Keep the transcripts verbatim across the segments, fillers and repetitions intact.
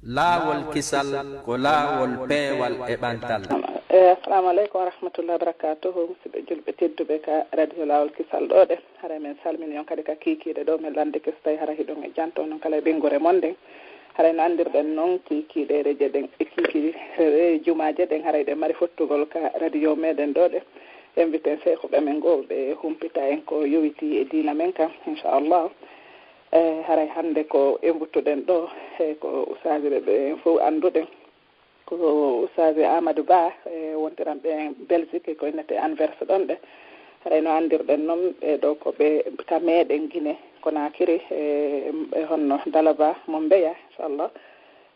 Laawol kisal ko laawol peewal e ɓantal. Eh, assalamu aleykum wa rahmatullahi wa barakatuhu. Musidɓe julɓe tedduɓe ka radio Laawol Kisal ɗo ɗe. Haray men salmini on kadi ka kiikiiɗe ɗo men lande kes tawi hara hiɗon e janto non kala e ɓingure mon nden. Haray no anndirɗen non kiikiiɗe reje ɗen e kiikiiɗe jumaaje ɗen haray ɗen mari fottugol ka radio meɗen ɗo ɗe. Inviten seekuɓe men goo ɓe humpita en ko yowiti e diina men kan, inchallahu. E haray hannde ko embuttuɗen ɗo e ko usaaji ɓe ɓe fof annduɗen ko usaaji Amadou Ba e wontiranɓe Belgique ko innete Anvers ɗon ɗe. Haray no anndirɗen noon ɓe ɗo ko ɓe ka meɗen Guinée Conakry e e honno Dalaba mo Mbeya inchallah.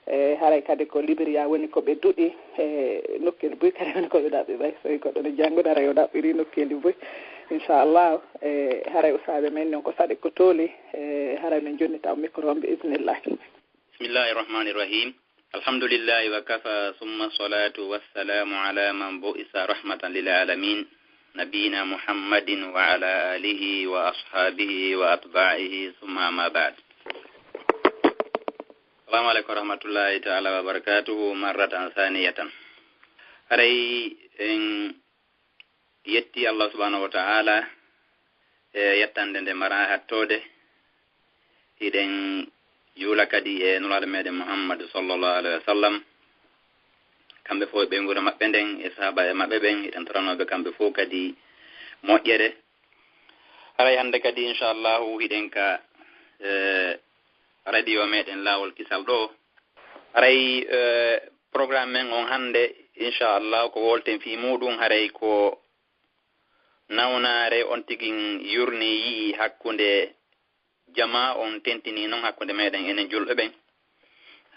E haray kadi ko Liberia woni ko ɓe duɗi e nokkeeli buy kadi woni ko ɓe ɗaɓɓi ɓay so tawi goɗɗo no janngude haray o ɗaɓɓiri nokkeeli buy inchallah. E haray usaaɓe men noon ko saɗi ko tooli e haray min jonnita on micro on bi isnillahi. بسم الله الرحمن الرحيم. الحمد لله وكفى ثم الصلاة والسلام على من بعث رحمة للعالمين نبينا محمد وعلى آله وأصحابه وأتباعه ثم أما بعد. السلام عليكم ورحمة الله تعالى وبركاته مرة ثانية. Haray en yetti Allah subhanahu wa ta'ala e yettande nde mara hattoode. Hiɗen juula kadi e nulaaɗo meɗen Muhammadu sallallahu alaihi wa sallam. Kamɓe fof e ɓeynguure maɓɓe nden e sahaaba e maɓɓe ɓen hiɗen toranooɓe kamɓe fof kadi moƴƴere. Haray hannde kadi inchallahu hiɗen ka e radio meɗen Laawol Kisal ɗo. Haray e programme men on hannde inchallahu ko wolten fii muuɗum haray ko nawnaare on tigi yurni yi'i hakkunde jamaa on tentini non hakkunde meɗen enen julɓe ɓen.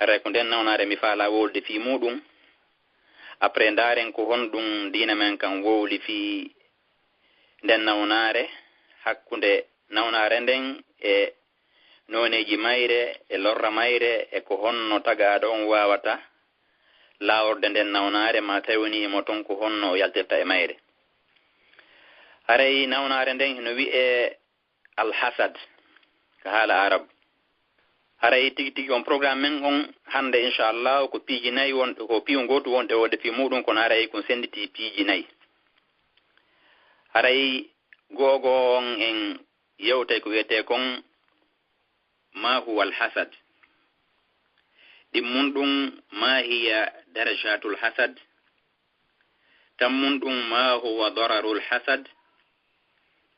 Haray ko nden nawnaare mi faala wowlude fii muuɗum. Après ndaaren ko honɗum diina men kan wowli fii nden nawnaare, hakkunde nawnaare nden e nooneeji mayre e lorra mayre e ko honno tagaaɗo on waawata laaworde nden nawnaare ma tawi woni himo ton ko honno o yaltirta e mayre. Haray nawnaare nden hino wi'ee alhasad ka haala Arab. Haray tigi tigi on programme men on hannde inchallahu ko piiji nayi won ko piiwu ngootu wonde wonde fii muuɗum kono haray ko sennditii piiji nayi. Haray go'o go'o on en yewtay ko wi'etee kon ma huwa alhasad. Ɗimmun ɗum ma hiya darajatul hasad. Tammun ɗum ma huwa dararul hasad.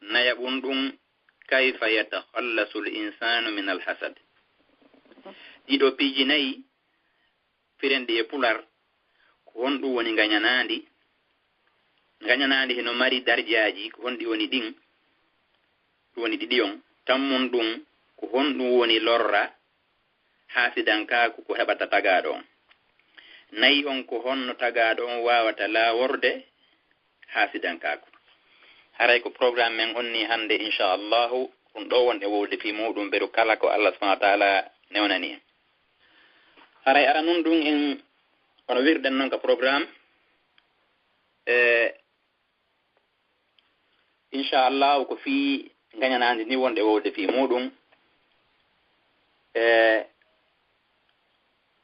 Nayaɓun ɗum kayfa yatakhallasu al insanu min alhasad. Ɗiɗo piiji nayi firenɗi e pular ko honɗum woni ngañanaandi? Ngañanaandi hino mari darjaaji ko honɗi woni ɗin? Ɗum woni ɗiɗi on. Tammun ɗum ko honɗum woni lorra haasidankaaku ko heɓata tagaaɗo on? Nayi on ko honno tagaaɗo on waawata laaworde haasidankaaku? Haray ko programme men on ni hannde inchallahu ɗum ɗo wonɗen wowlude fii muuɗum beru kala ko Allah subhanahu wa taala newnani en. Haray aranun ɗum en ono wirɗen non ka programme e inchallahu ko fii ngañanaandi ni wonɗe wowlude fii muuɗum. E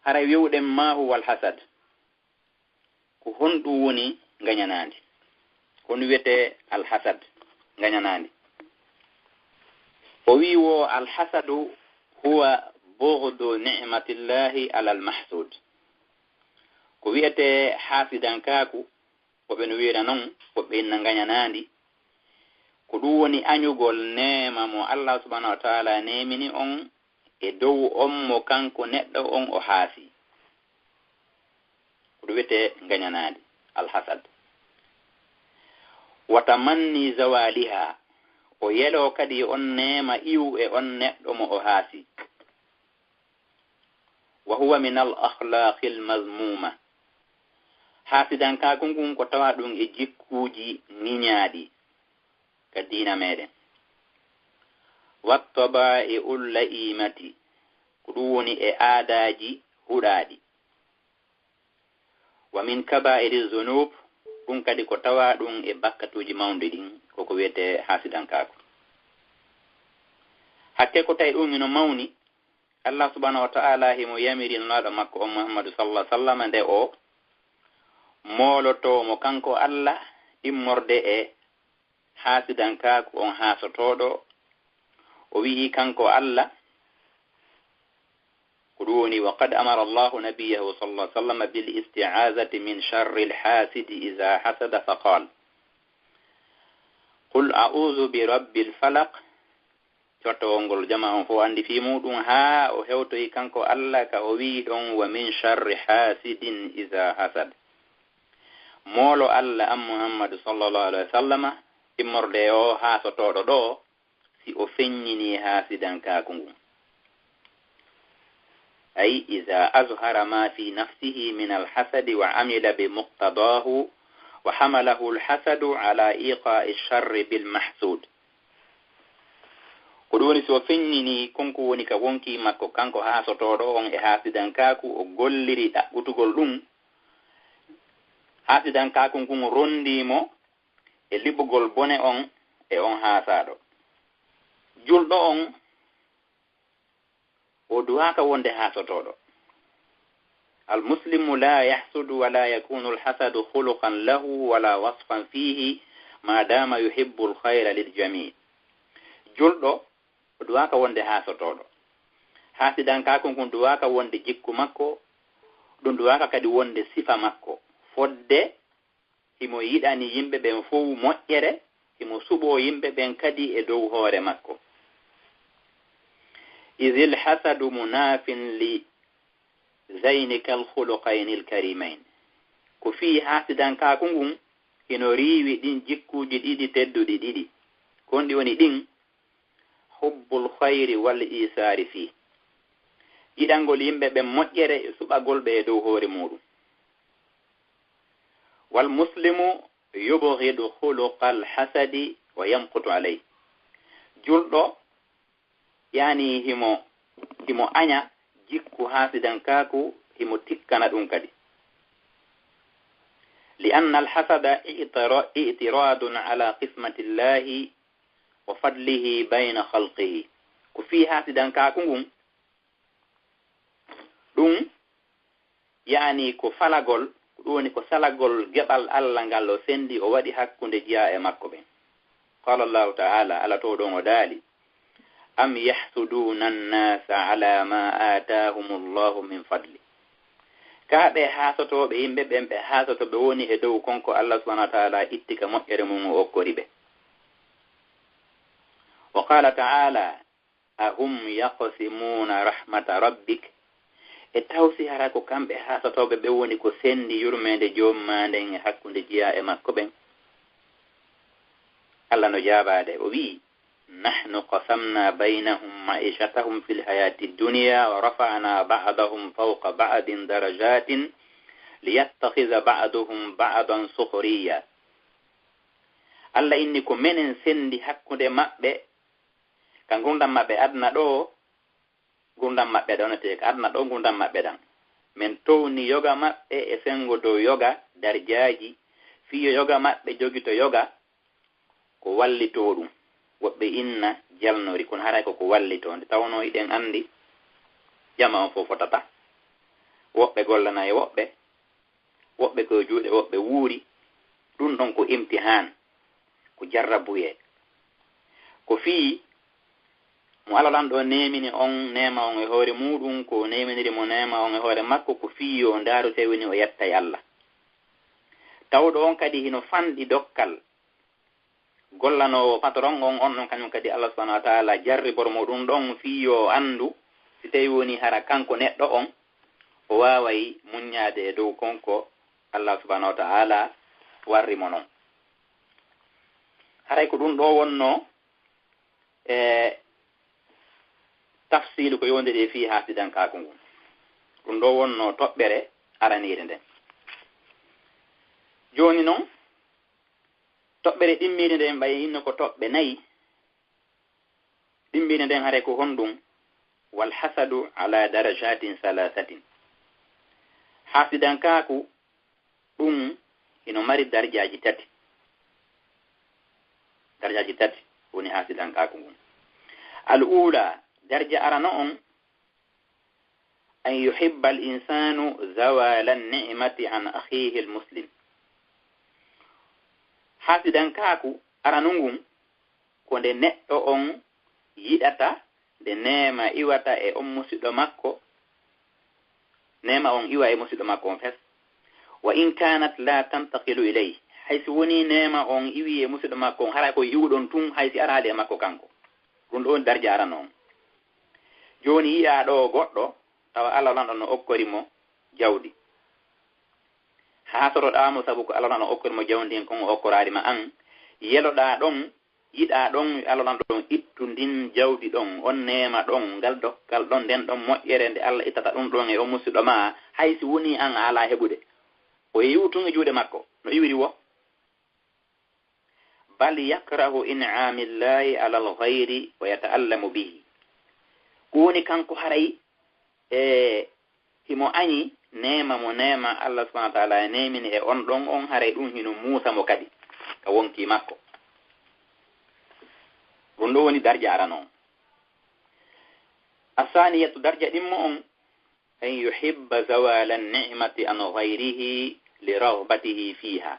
haray wi'uɗen ma huwa alhasad. Ko honɗum woni ngañanaandi? Ko honɗum wiyetee alhasad ngañanaandi? O wi'i wo alhasadu huwa bughdu ni'matillahi ala almahsud. Ko wiyetee haasidankaaku woɓɓe no wi'ira non woɓɓe inna ngañanaandi. Ko ɗum woni añugol neema mo Allah subhanahu wa taala neemini on e dow on mo kanko neɗɗo on o haasi. Ko ɗum wiyetee ngañanaandi alhasad. Wa tamanni zawaliha, o yeloo kadi on neema iwu e on neɗɗo mo o haasi. Wa huwa min al akhlaqi al mazmuma. Haasidankaaku ngun ko tawa ɗum e jikkuuji ŋiñaaɗi ka diina meɗen. Wa taba'i'ul la'imati, ko ɗum woni e aadaaji huɗaaɗi. Wa min kaba'iri zunub, ɗum kadi ko tawa ɗum e bakkatuuji mawɗi ɗin, koko wiyetee haasidankaaku. Hakke ko tawi ɗum hino mawni, Allah subhanahu wa ta'ala himo yamiri Nulaaɗo makko on Muhammadu sallallahu alaihi wasallam nde o moolotoo mo kanko Allah immorde e haasidankaaku on haasotooɗo. O wi'i kanko Allah, ko ɗum woni, "Wa qad amara Allahu nabiyyahu sallallahu alaihi wasallam bil isti'azati min sharril hasidi iza hasada fa qal, qul a'udhu bi rabbil falaq." Jottowol ngol jama on fof anndi fii muuɗum, haa o hewtoyi kanko Allah ka o wi'i ɗon, "Wa min sharri hasidin iza hasad." Moolo Allah an Muhammadu sallallahu alaihi wasallama, immorde e o haasotooɗo ɗo, si o feññini haasidankaaku ngun. Ay, iza azhara ma fi nafsihi min alhasadi wa amila bi muqtadahu wa hamalahu alhasadu ala iqa'i sharri bil mahsud. Ko ɗum woni, si o feññini kon ko woni ka wonki makko, kanko haasotooɗo on e haasidankaaku, o golliri ɗaɓɓutugol ɗum, haasidankaaku ngun rondii mo e liɓugol bone on e on haasaaɗo. Julɗo on, o duwaaka wonde haasotooɗo. Al muslimu la yahsudu wa la yakunu al hasadu khuluqan lahu wa la wasfan fihi ma dama yuhibbu al khayra lil jami'. Julɗo, o duwaaka wonde haasotooɗo. Haasidankaaku ngun duwaaka wonde jikku makko, ɗum duwaaka kadi wonde sifa makko. Fodde himo yiɗani yimɓe ɓen fow moƴƴere, himo suɓoo yimɓe ɓen kadi e dow hoore makko. Izil hasadu munafin li zainikal khuluqainil karimain. Ko fii haasidankaaku ngun hino riiwi ɗin jikkuuji ɗiɗi tedduɗi ɗiɗi. Kon ɗi woni ɗin, hubbul khayri wal isaari fii. Yiɗangol yimɓe ɓen moƴƴere e suɓagol ɓe e dow hoore muuɗum. Wal muslimu yubghidu khuluqal hasadi wa yamqutu alayhi. Julɗo, yani himo, himo aña jikku haasidankaaku, himo tikkana ɗum kadi. Li anna al hasada i'tira-, i'tiradun ala qismatillahi wa fadlihi bayna khalqihi. Ko fii haasidankaaku ngun, ɗum yani ko falagol, ko ɗum woni ko salagol geɓal Allah ngal o sendi o waɗi hakkunde jiya e makko ɓen. Qala Allahu ta'ala, Allah to ɗon o daali, "Am yahsuduna an-nasa ala ma atahumullahu min fadli." Ka ɓe haasotooɓe yimɓe ɓen, ɓe haasoto ɓe woni e dow kon ko Allah subhanahu wa ta'ala itti ka moƴƴere mum o okkori ɓe. Wa qala ta'ala, "Ahum yaqsimuna rahmata rabbik?" E taw si hara ko kamɓe haasotooɓe ɓe woni ko sendi yurmeende Joom maa nden e hakkunde jiya e makko ɓen? Allah no jaabaade, o wi'i, "Nahnu qasamna baynahum ma'ishatahum fil hayati dunya wa rafa'na ba'dahum fawqa ba'din darajatin liyattakhidha ba'duhum ba'dan sukhriya." Allah inni, "Ko menen sendi hakkunde maɓɓe ka ngurndan maɓɓe aduna ɗo, ngurndan maɓɓe ɗo, nate ka aduna ɗo, ngurndan maɓɓe ɗan. Men towni yoga maɓɓe e sengo dow yoga darjaaji, fii yo yoga maɓɓe jogito yoga ko wallitoo ɗum." Woɓɓe inna jalnori, kono haray ko ko wallitoo. Nde tawnoo hiɗen anndi jama on fof fotata. Woɓɓe gollana e woɓɓe, woɓɓe ko e juuɗe woɓɓe wuuri. Ɗum ɗon ko imtihaan, ko jarrabuyee. Ko fii mo Allah Lanɗo neemini on neema on e hoore muuɗum, ko o neeminiri mo neema on e hoore makko, ko fii yo o ndaaru tawi woni o yettay Allah. Tawɗo on kadi hino fanɗi dokkal gollanoowo patron on, on ɗon kañum kadi Allah subhanahu wa ta'ala jarribor mo ɗum ɗon fii yo o anndu si tawi woni hara kanko neɗɗo on o waaway muññaade e dow kon ko Allah subhanahu wa ta'ala warri mo non. Haray ko ɗum ɗo wonno e tafsilu ko yowndiri e fii haasidankaaku ngun. Ɗum ɗo wonno toɓɓere aranire nden. Jooni non, toɓɓere ɗimmiire nden ɓay inno ko toɓɓe nayi. Ɗimmiire nden hare ko honɗum? Wal hasadu ala darajatin salasatin. Haasidankaaku ɗum hino mari darjaaji tati. Darjaaji tati woni haasidankaaku ngun. Al ula, darja arano on, أن يحب الإنسان زوال النعمة عن أخيه المسلم. Haasidankaaku arano ngun ko nde neɗɗo on yiɗata nde neema iwata e on musiɗɗo makko, neema on iwa e musiɗɗo makko on fes. وإن كانت لا تنتقل إليه, hay si wonii neema on iwii e musiɗɗo makko on, haray ko iwuɗon tun, hay si araali e makko kanko. Ɗun ɗoo woni darja arano on. Jooni yi'aa ɗoo goɗɗo, tawa Alla lanɗo no okkori mo jawdi. Haasoroɗaa mo sabu ko Alla lanɗo okkori mo jawdi ndin, kon o okkoraali ma an. Yeloɗaa ɗon, yiɗaa ɗon, Alla lanɗo on ittu ndin jawdi ɗon, on neema ɗon, ngal dokkal ɗon, nden ɗon moƴƴere nde Alla ittata ɗun ɗon e on musiɗɗo maa, hay si wonii an a alaa heɓude. O iwu tun e juuɗe makko, no iwiri woo. بل يكره إنعام الله على الغير ويتألم به. Ko woni kanko haray e himo añi neema mo neema Allah subhanahu wa ta'ala e neemini e on ɗon on, haray ɗun hino muusa mo kadi ka wonkii makko. Ɗun ɗoo woni darja arano on. الثانية, darja ɗimmo on, أن يحب زوال النعمة عن غيره لرغبته فيها.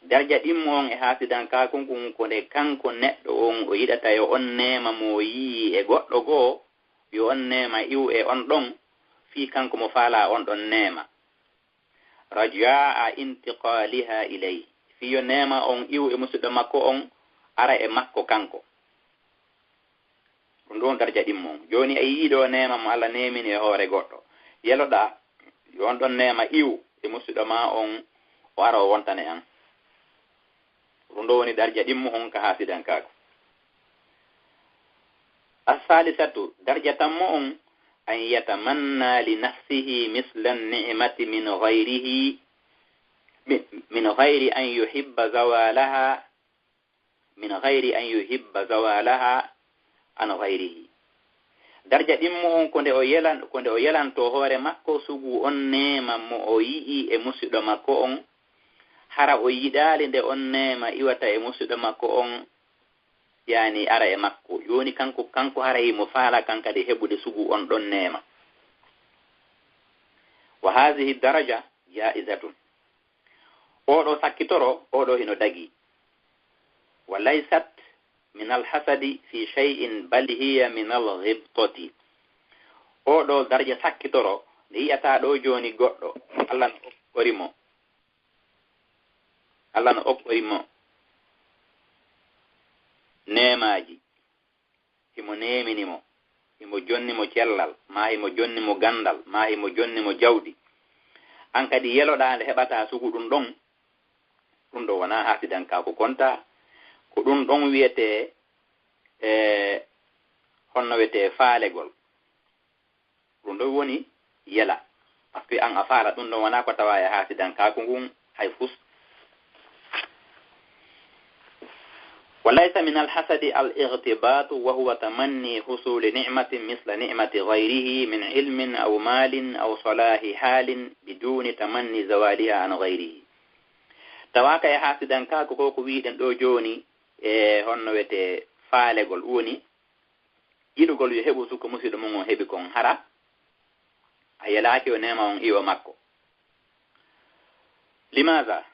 Darja ɗimmo on e haasidankaaku ngun ko nde kanko neɗɗo on o yiɗata yo on neema mo o yi'i e goɗɗo goo, yo on neema iwu e on ɗon, fii kanko mo faalaa on ɗon neema. رجاء انتقالها إليه, fii yo neema on iwu e musiɗɗo makko on ara e makko kanko. Ɗun ɗoo woni darja ɗimmo on. Jooni a yi'ii ɗoo neema mo Alla neemini e hoore goɗɗo. Yeloɗaa yo on ɗon neema iwu e musiɗɗo maa on, o ara o wontane an. Ɗun ɗoo woni darja ɗimmo on ka haasidankaaku. الثالثة, darja tammo on, أن يتمنى لنفسه مثل النعمة من غيره، من، من غير أن يحب زوالها، من غير أن يحب زوالها عن غيره. Darja ɗimmo on ko nde o yelan-, ko nde o yelantoo hoore makko sugu on neema mo o yi'i e musiɗɗo makko on, hara o yiɗaali nde on neema iwata e musiɗɗo makko on, yaani ara e makko. Jooni kanko, kanko haray himo faalaa kan kadi heɓude sugu on ɗon neema. وهذه الدرجة جائزة. Oo ɗoo sakkitoro, oo ɗoo hino dagii. وليست من الحسد في شيء بل هي من الغبطة. Oo ɗoo darja sakkitoro, nde yi'ataa ɗoo jooni goɗɗo, Alla no okkori mo, Alla no okkori mo neemaaji. Himo neemini mo, himo jonni mo cellal, maa himo jonni mo ganndal, maa himo jonni mo jawdi. An kadi yeloɗaa nde heɓataa sugu ɗun ɗon, ɗun ɗoo wonaa haasidankaaku kontaa, ko ɗun ɗon wi'etee, e, honno wi'etee, faalegol. Ɗun ɗoo woni yela. Parce que an a faala ɗun ɗon wonaa ko tawaa e haasidankaaku ngun hay fus. وليس من الحسد الاغتباط وهو تمني حصول نعمة مثل نعمة غيره من علم أو مال أو صلاح حال بدون تمني زوالها عن غيره. Tawaaka e haasidankaaku ko ko wi'uɗen ɗoo jooni e honno wi'etee faalegol, woni yiɗugol yo heɓu suka musiɗɗo mun on heɓi kon, hara a yelaaki yo neema on iwo makko. لماذا؟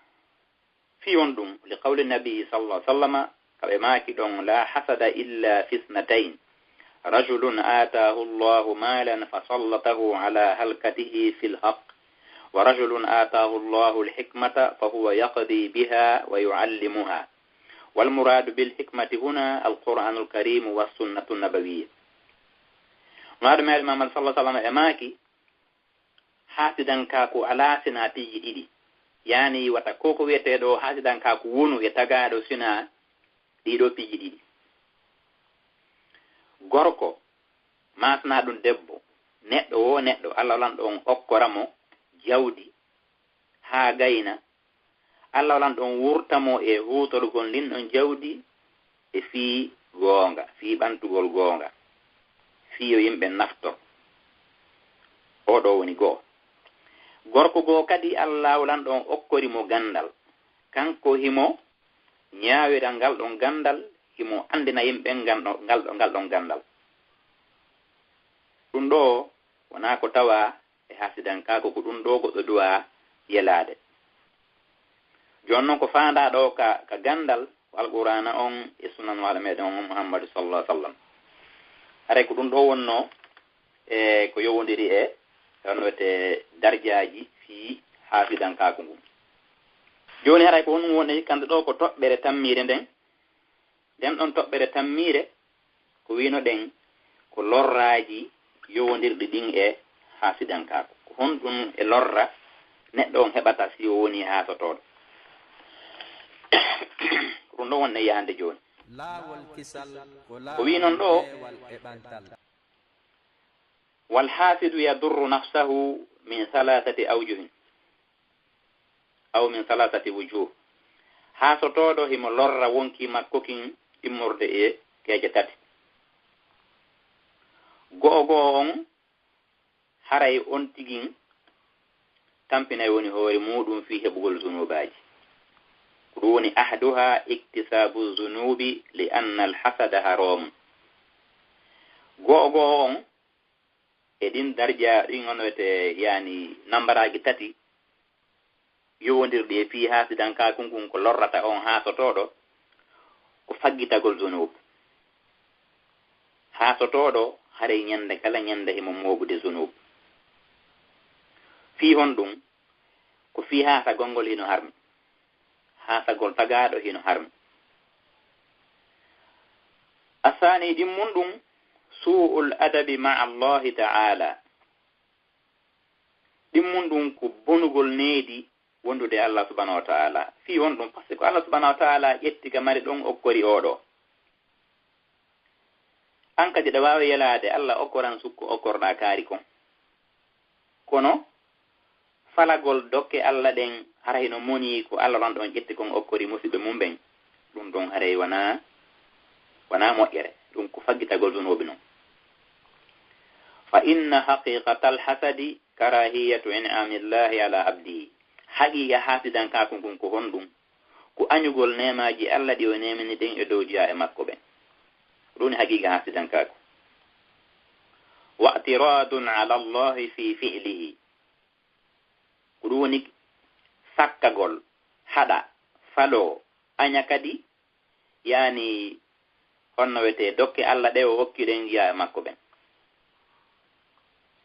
Fii honɗun? لقول النبي صلى الله عليه وسلم, ka ɓe maaki ɗon, لا حسد إلا في اثنتين، رجل آتاه الله مالا فسلطه على هلكته في الحق، ورجل آتاه الله الحكمة فهو يقضي بها ويعلمها. والمراد بالحكمة هنا القرآن الكريم والسنة النبوية. Nulaaɗo meeɗen Muhammad صلى الله عليه وسلم e maaki, haasidankaaku alaa sinaa piiji ɗiɗi. Yaani wata ko ko wi'etee ɗoo haasidankaaku wonu e tagaaɗo sinaa ɗii ɗoo piiji ɗiɗi. Gorko, maa sinaa ɗun debbo, neɗɗo woo neɗɗo, Alla lanɗo on okkora mo jawdi haa gayna, Alla lanɗo on wurta mo e huutorgol ndin ɗon jawdi e fii goonga, fii ɓantugol goonga, fii yo yimɓe naftor. Oo ɗoo woni go'o. Gorko goo kadi, Alla lanɗo on okkori mo ganndal. Kanko himo ñaawira ngal ɗon ganndal, himo anndina yimɓe ngal ɗon, ngal ɗon, ngal ɗon ganndal. Ɗun ɗoo Wonaa ko tawaa e haasidankaaku, ko ɗum ɗoo goɗɗo duwaa yelaade. Jooni noon ko faandaa ɗoo ka, ka ganndal ko Alqur'aana on e sunnanwaaɗo meɗen on Muhammadu sallallahu alaihi wasallam. Haray ko ɗum ɗoo wonnoo e ko yowondiri e, e on wiyetee darjaaji fii haasidankaaku ngun. Jooni haray ko honɗum woni kande ɗoo ko toɓɓere tammiire nden? Nden ɗon toɓɓere tammiire ko wiino ɗen ko lorraaji yowondirɗi ɗin e haasidankaaku. Ko honɗum e lorra neɗɗo on heɓata si o woni haasotooɗo? Ko ɗum ɗon wonɗen yahande jooni. Laawol kisal ko Ko wii non ɗoo, peewal e ɓantal. Wal haasidu yadurru nafsahu min thalathati awjuhin, aw min thalathati wujuh. Haasotooɗo himo lorra wonkii makko kin immorde e geeje tati. Go'o go'o on haray on tigin tampinay woni hoore muuɗum fii heɓugol zunubaaji. Ko ɗum woni ahduha iktisaabu zunubi li anna al hasada haramun. Go'o go'o on e ɗin darja, ɗin on wiyetee, yaani, nambaraaji tati yowondirɗi e fii haasidankaaku ngun, ko lorrata on haasotooɗo, ko faggitagol zunub. Haasotooɗo haray ñande kala ñande himo mooɓude zunub. Fii honɗum? Ko fii haasagol ngol hino harmi. Haasagol tagaaɗo hino harmi. Asaani ɗimmun ɗum, suu'ul adabi ma'a Allahi ta'ala. Ɗimmun ɗum ko bonugol needi wondude e Allah subhanahu wa ta'ala. Fii honɗum? Parce que Allah subhanahu wa ta'ala ƴetti ka mari ɗon okkori oo ɗoo. An kadi ɗa waawi yelaade Allah okkoran sukko okkorɗaa kaari kon. Kono falagol dokke Allah ɗen hara hino moni ko Allah lan ɗon ƴetti kon okkori musiɓɓe mum ɓen. Ɗum ɗon haray wanaa, wanaa moƴƴere. Ɗum ko faggitagol zunuubi non. Fa inna haqiqatal hasadi karahiyatu in'amillahi ala abdihi. Haqiqa haasidankaaku ngun ko honɗum? Ko añugol neemaaji Allah ɗi o neemini ɗen e dow jiyaaɓe makko ɓen. Ko ɗum woni haqiqa haasidankaaku. Wa i'tiradun ala Allahi fi fi'lihi. Ko ɗum woni sakkagol, haɗa, faloo, aña kadi, yaani, honno wiyetee, dokke Allah ɗe o okki ɗen jiyaaɓe makko ɓen.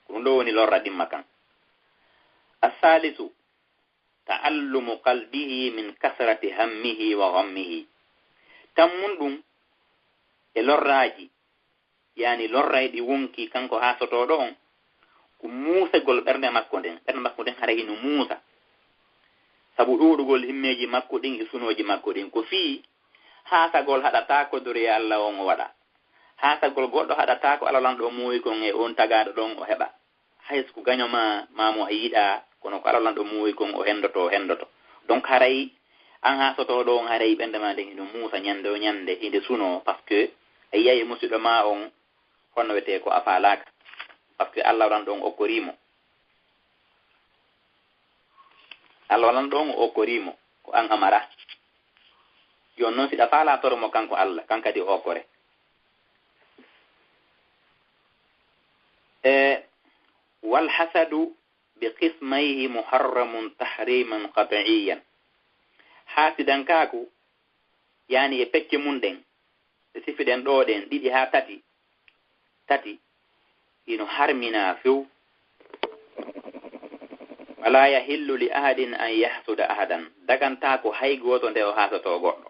Ko ɗum ɗoo woni lorra ɗimma kan. As-salisu, ta'allumu qalbihi min kasrati hammihi wa ghammihi. Tammun ɗum e lorraaji, yaani lorray ɗi wonkii kanko haasotooɗo on, ko muusegol ɓernde makko nden. Ɓernde makko nden hara hino muusa. Sabu ɗuuɗugol himmeeji makko ɗin e sunooji makko ɗin. Ko fii haasagol haɗataa ko doriya Allah on o waɗa. Haasagol goɗɗo haɗataa ko Allah lan ɗo muuyi kon e on tagaaɗo ɗon o heɓa. Hay so ko gaño maa, maa mo a yiɗaa, kono ko Allah lan ɗo muuyi kon o henndoto, o henndoto. Donc haray, an haasotooɗo on haray ɓernde maa nden hino muusa ñande o ñande, hinde sunoo, parce que a yiyay e musiɗɗo maa on, honno wiyetee ko a faalaaka. Parce que Allah lan ɗon okkorii mo. Allah lan ɗon okkorii mo, ko an a maraa. Jooni non si ɗa faalaa toro mo kanko Allah, kan kadi o okkore. E, wal hasadu bi qismayhi muharramun tahriman qat'iyyan. Haasidankaaku, yaani e pecce mun ɗen, ɗe sifiɗen ɗoo ɗen, ɗiɗi haa tati, tati, hino harminaa few. Wala yahillu li ahadin an yahsuda ahadan. Dagantaako hay gooto nde o haasotoo goɗɗo.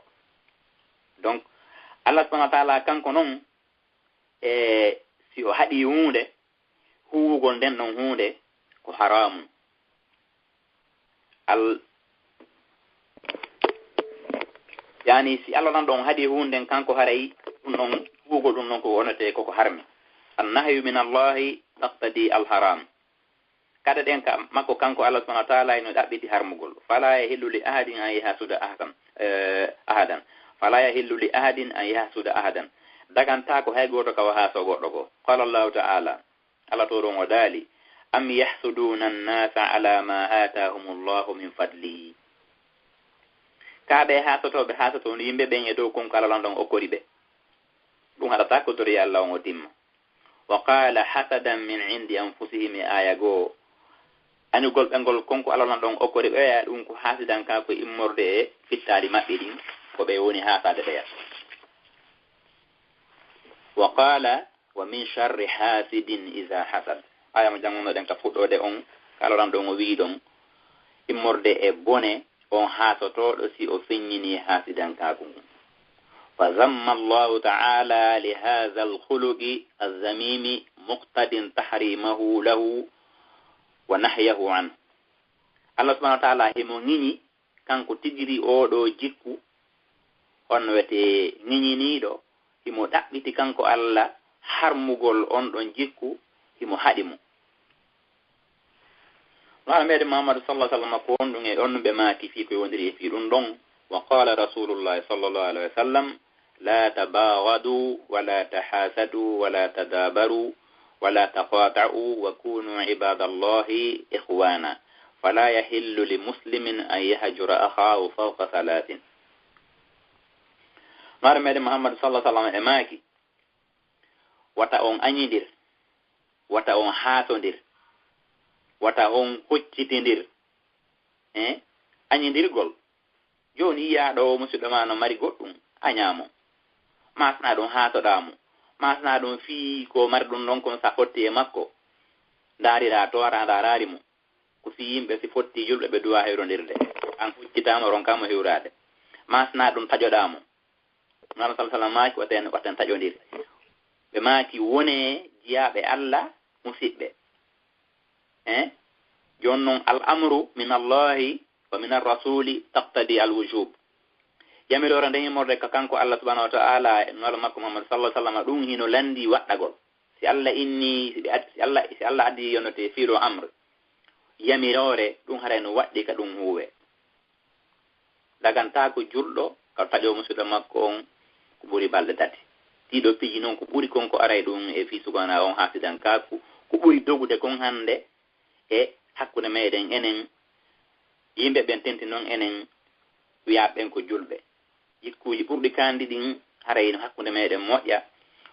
Donc, Allah subhanahu wa ta'ala kanko non, e si o haɗii huunde, huuwugol nden ɗon huunde ko haraamun. Al-, yaani, si Allah lan ɗon haɗii huunde nden, kanko haray ɗum ɗon, huuwugol ɗum ɗon ko wonetee koko harmi. Annahyu min Allahi taqtadi al-haram. Kaɗe ɗen ka makko kanko Allah subhanahu wa ta'ala ino ɗaɓɓiti harmugol. Fala yahillu li ahadin an yahsuda ahadan, eh, ahadan. Fala yahillu li ahadin an yahsuda ahadan. Dagantaako hay gooto ka o haasoo goɗɗo goo. Qala Allahu ta'ala, Allah to ɗon o daali, am yahsuduna annasa ala ma atahumullahu min fadlihi. Kaa ɓe haasotooɓe haasotoo yimɓe ɓen e dow kon ko Allah lan ɗon okkori ɓe. Ɗum haɗataa ko doriya Allah on o timma. Wa qala hasadan min indi anfusihim, e aya goo. Añugol ɓe ngol kon ko Allah lanɗo on okkori ɓe, ɗum ko haasidankaaku immorde e fittaali maɓɓe ɗin, ko ɓe woni haasaade ɓeya. Wa qala, wa min sharri hasidin iza hasad. Aya mo janngunoɗen ka fuɗɗoode on, ka Allah lanɗo on o wi'i ɗon, immorde e bone on haasotooɗo si o feññini haasidankaaku ngun. Fa zamma Allahu ta'ala li hadha al-khuluqi az-zamimi muqtadin tahrimahu lahu wa nahyahu anhu. Allah subhanahu wa ta'ala himo ŋiñi kanko tigiri oo ɗoo jikku, on no wiyetee ŋiñiniiɗo, himo ɗaɓɓiti kanko Allah harmugol on ɗon jikku, himo haɗi mo. Maaro meɗen Muhammadu sallallahu alaihi wasallam ko on ɗum e on ɓe maaki fii ko yowondiri e fii ɗum ɗon. Wa qala Rasulullahi sallallahu alaihi wasallam, la tabaghadu wa la tahasadu wa la tadabaru wa la taqata'u wa kunu ibadallahi ikhwana. Fala yahillu li muslimin an yahjura akhahu fawqa thalathin. Maaro meɗen Muhammadu sallallahu alaihi wasallam e maaki, wata on añindir, wata on haatondir, wata on hoccitindir. Eh? Añindirgol. Jooni yiyaa ɗo musiɗɗo ma no mari goɗɗum, añaa mo. Maa sinaa ɗum haatoɗaa mo. Maa sinaa ɗum fii ko mari ɗum ɗon kon sa fotti e makko. Ndaariraa to ara ndaaraari mo. Ko fii yimɓe si fotti julɓe ɓe duwa hewrondirde. An hoccitaa mo, ronkaa mo hewraade. Maa sinaa ɗum taƴoɗaa mo. Nulaaɗo sallallahu alaihi wasallam maaki, waten, waten taƴondir. Ɓe maaki, wonee jiyaaɓe Allah, musiɓɓe. Eh? Jooni non, al amru min Allahi wa min ar-rasuli taqtadi al wujub. Yamiroore nden immorde ka kanko Allah subhanahu wa ta'ala e Nulaaɗo makko Muhammad sallallahu alaihi wasallam, ɗum hino lanndii waɗɗagol. Si Allah inni, si ɓe ad-, si Allah, si Allah addi yonnote fiiɗo amr, yamiroore, ɗum haray no waɗɗi ka ɗum huuwe. Dagantaako julɗo ka taƴoo musiɗɗo makko on ko ɓuri balɗe tati. Ɗii ɗoo piiji non ko ɓuri kon ko aray ɗum e fii sugana on haasidankaaku, ko ɓuri dogude kon hannde e hakkunde meɗen enen, yimɓe ɓen tenti non enen wiyaaɓe ɓen ko julɓe. Jikkuuji ɓurɗi kandi ɗin haray no hakkunde meɗen moƴƴa,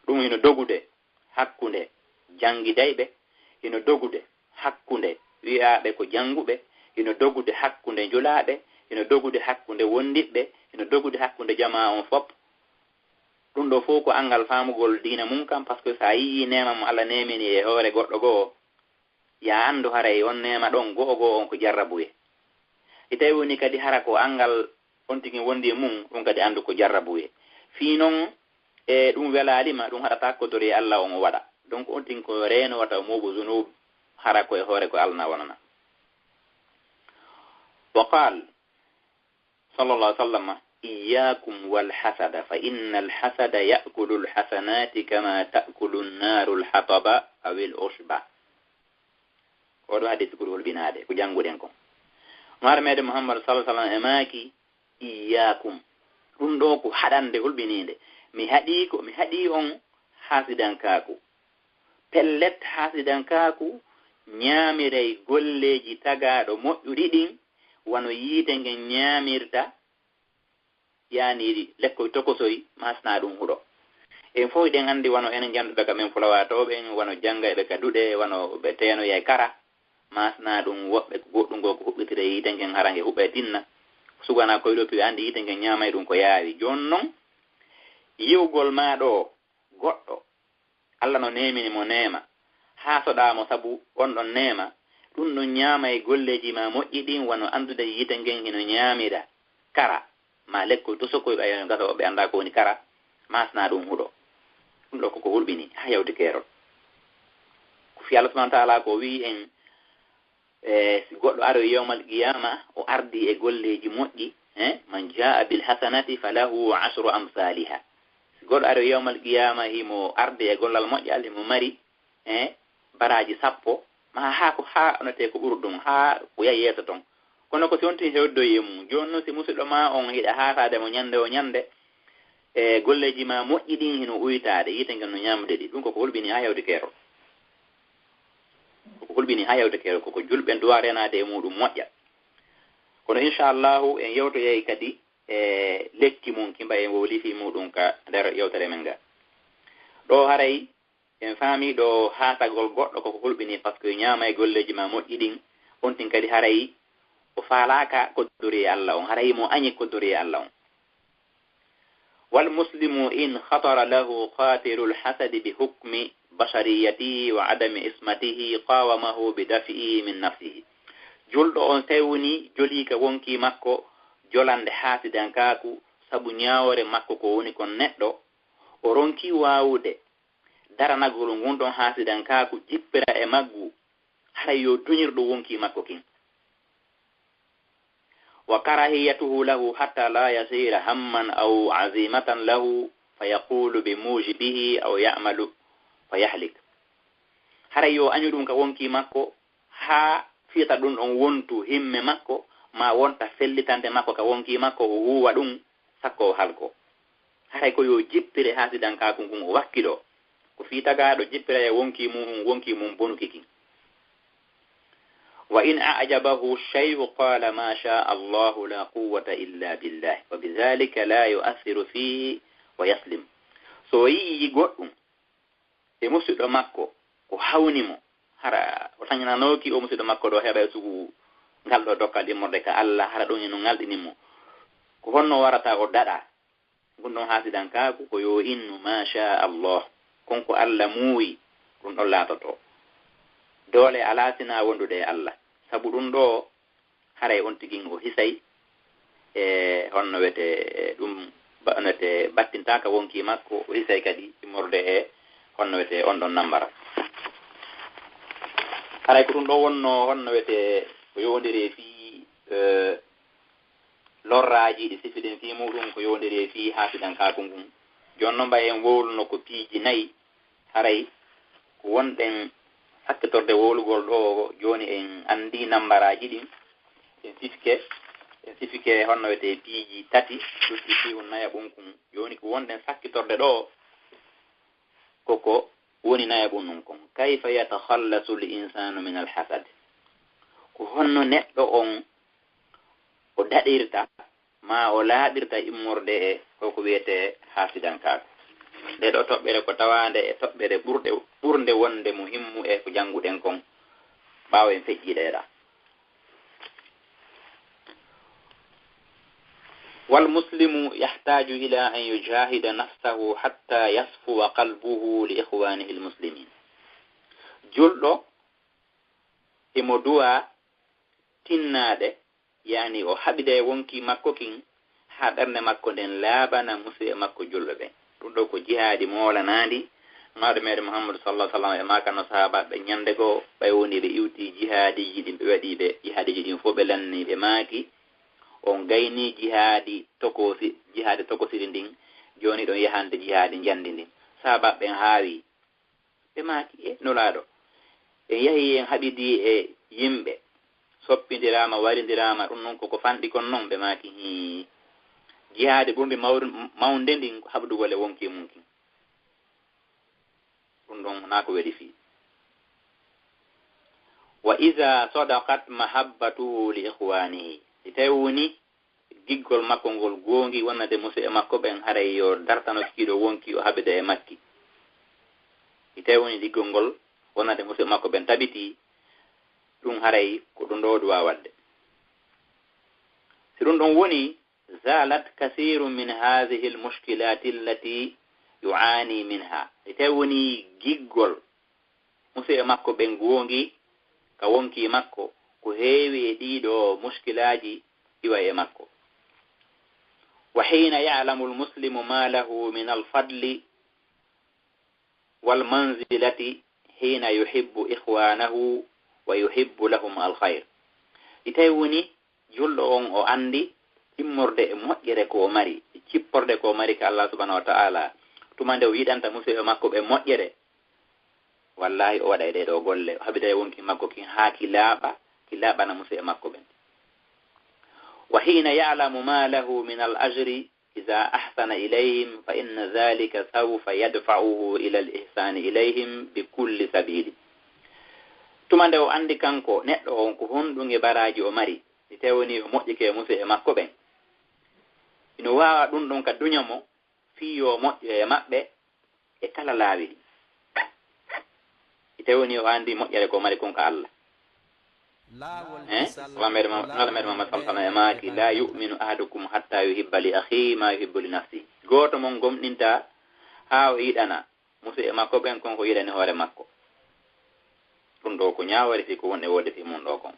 ɗum hino dogude hakkunde janngidayɓe, hino dogude hakkunde wiyaaɓe ko jannguɓe, hino dogude hakkunde njulaaɓe, hino dogude hakkunde wondiɓɓe, hino dogude hakkunde jamaa on fop. Ɗum ɗoo fof ko anngal faamugol diina mum kam, parce que so a yiyii neema mo Allah neemini e hoore goɗɗo goo, ya anndu haray on neema ɗon go'o go'o on ko jarrabuye. Si tawi woni kadi hara ko anngal on tigi wondi e mum, ɗum kadi anndu ko jarrabuye. Fii non, e ɗum welaali ma, ɗum haɗata ko tori Allah on o waɗa. Donc on tigi ko reeno wata o mooɓu zunub, hara ko e hoore ko Allah na wonana. Wa qal, sallallahu alaihi wasallam, iyyakum wal hasada, fa innal hasada ya'kulu al hasanati kama ta'kulu an-naru al hataba aw al ushba. Oɗo hadis ɓuri hulɓinaade ko jannguɗen kon. Maaro meɗen Muhammad sallallahu alaihi wasallam e maaki, iyyakum. Ɗum ɗoo ko haɗande hulɓiniinde. Mi haɗii ko, mi haɗii on haasidankaaku. Pellet, haasidankaaku ñaamiray golleeji tagaaɗo moƴƴuɗi ɗin, wano yiite ngen ñaamirta, yaani lekkoy tokosoy, maa sinaa ɗum huɗo. En fof eɗen anndi wano enen jannduɓe ka men fulawaa too ɓen, wano janngayɓe ka duɗe, wano ɓe teenoyay kara, maa sinaa ɗum woɓɓe ko goɗɗum goo ko huɓɓitira e yiite ngen hara nge huɓɓay tinna. Sugana koy ɗoo piɓe anndi yiite ngen ñaamay ɗum ko yaawi. Jooni non, yi'ugol maa ɗoo goɗɗo, Allah no neemini mo neema, haasoɗaa mo sabu on ɗon neema, ɗum ɗon ñaama e golleeji maa moƴƴi ɗin, wano anndude yiite ngen hino ñaamira kara, maa lekkoy tosokoy ɓay no gasa woɓɓe anndaa ko woni kara, maa sinaa ɗum huɗo. Ɗum ɗoo koko hulɓini haa yawti keerol. Ko fii Allah subhanahu wa ta'ala ko wi'i en, e, si goɗɗo aroy yawmal qiyaama, o ardi e golleeji moƴƴi, eh, man jaa'a bil hasanati falahu ashru amsaliha. Si goɗɗo aroy yawmal qiyaama, himo ardi e gollal moƴƴal, himo mari, eh, baraaji sappo, maa haa ko, haa onete ko ɓuri ɗum, haa ko yahi yeeso ton. Kono ko si on tigi hewdoyi e mum. Jooni non si musiɗɗo maa on hiɗa haasaade mo ñannde o ñannde, e golleeji maa moƴƴi ɗin hino uytaade, yiite ngen no ñaamude ɗi. Ɗum koko hulɓini haa yawti keerol. Koko hulɓini haa yawti keerol, koko julɓe duwa reenaade e muɗum moƴƴa. Kono inchallahu en yewtoyay kadi e lekki mum, kimba en wowli fii muɗum ka nder yewtere men nga. Ɗoo haray En faami ɗo haatagol goɗɗo koko hulɓini, parce que ñaama e golleeji ma moƴƴi ɗin, on tin kadi haray o faalaaka koddoriyee Allah on, haray mo añi koddoriyee Allah on. والمسلم إن خطر له خاطر الحسد بحكم بشريته وعدم عصمته قاومه بدفعه من نفسه. Julɗo on, tawi woni jolii ka wonkii makko jolande haasidankaaku sabu ñaawoore makko ko woni kon neɗɗo, o ronkii waawude daranagol ngun ɗon haasidankaaku jippira e maggu, haray yo duñir ɗum wonkii makko kin. وكراهيته له حتى لا يصير هما أو عزيمة له فيقول بموجبه أو يعمل فيهلك. Haray yo añu ɗum ka wonkii makko haa fiita ɗum ɗon wontu himme makko, ma wonta fellitande makko ka wonkii makko, o huuwa ɗum sakko o halko. Haray ko yo jippire haasidankaaku ngun, o wakkiloo. Ko fii tagaaɗo jippira e wonkii muhun, wonkii mun bonuki kin. وإن أعجبه الشيء قال ما شاء الله لا قوة إلا بالله وبذلك لا يؤثر فيه ويسلم. So o yi'ii goɗɗum e musiɗɗo makko ko hawni mo, hara o tañananooki o musiɗɗo makko ɗo heɓa e sugu ngal ɗo dokkal immorde ka Allah, hara ɗum hino ngalɗini mo. Ko honno warata o daɗa? Ngun ɗon haasidankaaku ko yo innu, "Maa shaa Allah, kon ko Allah muuyi, ɗum ɗon laatotoo." Doole alaa sinaa wondude e Allah. Sabu ɗum ɗoo, haray on tigi o hisay e honno wete ɗum, ba-, honno wete battintaaka wonkii makko, o hisay kadi immorde e honno wete on ɗon nambara. Haray ko ɗum ɗoo wonno honno wete ko yowondiri e fii, eh, lorraaji ɗi sifiɗen fii muuɗum ko yowondiri e fii haasidankaaku ngun. Jooni non, ɓay en wowluno ko piiji nayi, haray ko wonɗen sakkitorde wowlugol ɗoo, jooni en anndi nambaraaji ɗin, en sifike, en sifike honno wiyetee piiji tati, lutti fii on nayaɓun kun. Jooni ko wonɗen sakkitorde ɗoo, koko woni nayaɓun ɗun kon. كيف يتخلص الإنسان من الحسد؟ Ko honno neɗɗo on o daɗirta, maa o laaɓirta immorde e ko ko wiyetee haasidankaaku? Ndee ɗoo toɓɓere ko tawaande e toɓɓere ɓurɗe, ɓurnde wonde muhimmu e ko jannguɗen kon, ɓaawo en feƴƴii ɗee ɗaa. والمسلم يحتاج إلى أن يجاهد نفسه حتى يصفو قلبه لإخوانه المسلمين. Julɗo himo duwaa tinnaade, yaani o haɓida e wonkii makko kin, haa ɓernde makko nden laaɓana musiɓɓe makko julɓe ɓen. Ɗum ɗoo ko jihaadi moolanaandi. Nulaaɗo meere Muhammadu sallallaahu alayhi wa sallam e maakano sahaabaaɓe ɓen ñande goo, ɓay wonii ɓe iwtii jihaadiiji ɗin, ɓe waɗii ɓe jihaadiiji ɗin fof, ɓe lannii, ɓe maaki, "On gaynii jihaadi tokoosi, jihaadi tokosiri ndin, jooni ɗon yahante jihaadi njandi ndin." Sahaabaaɓe ɓen haawi. Ɓe maaki, "E Nulaaɗo, en yahii en haɓidii e yimɓe, soppindiraama, warindiraama, ɗum non koko fanɗi kon non?" Ɓe maaki, "Hii, jihaadi ɓurndi mawri-, mawnde ndin ko haɓdugol e wonkii mun kin." Ɗum ɗon wonaa ko weli fii. "وإذا صدقت محبته لإخوانه." Si tawi woni giggol makko ngol goongi wonande musiɓɓe makko ɓen, haray yo dartano kiiɗo wonkii o haɓida e makki. Si tawi woni giggol ngol wonande musiɓɓe makko ɓen tabitii, ɗum haray ko ɗum ɗoo duwaa waɗde. Si ɗum ɗon woni, زالت كثير من هذه المشكلات التي يعاني منها. Si tawi woni giggol musiɓɓe makko ɓen goongi ka wonkii makko, ko heewi e ɗii ɗoo muskilaaji iway e makko. وحين يعلم المسلم ما له من الفضل والمنزلة حين يحب إخوانه ويحب لهم الخير. Si tawi woni julɗo on o anndi immorde e moƴƴere ko o mari, e cipporde ko o mari ka Allah subhanahu wa ta'ala, tuma nde o yiɗanta musiɓɓe makko ɓe moƴƴere, wallaahi o waɗay ɗee ɗoo golle, o haɓida e wonkii makko kin haa ki laaɓa, ki laaɓana musiɓɓe makko ɓen. وحين يعلم ما له من الأجر إذا أحسن إليهم فإن ذلك سوف يدفعه إلى الإحسان إليهم بكل سبيل. Tuma nde o anndi kanko neɗɗo on ko honɗum e baraaji o mari, si tawi woni o moƴƴike e musiɓɓe makko ɓen, hino waawa ɗum ɗon ka duña mo fii yo o moƴƴo e maɓɓe e kala laawi ɗin. Ewni o anndi moƴƴere ko mari kon ka Allah. Eh? Wa meɗe Muhammad, Nula meɗe Muhammad sallallahu alaihi wasallam e maaki, "La yu'minu ahadukum hatta yuhibba li akhihi ma yuhibbu li nafsihi." Gooto mon gomɗinta haa o yiɗana musidɓe makko ɓen kon ko yiɗani hoore makko. Ɗum ɗo ko ñaawore fii ko woni e wodde fii mun ɗo kon.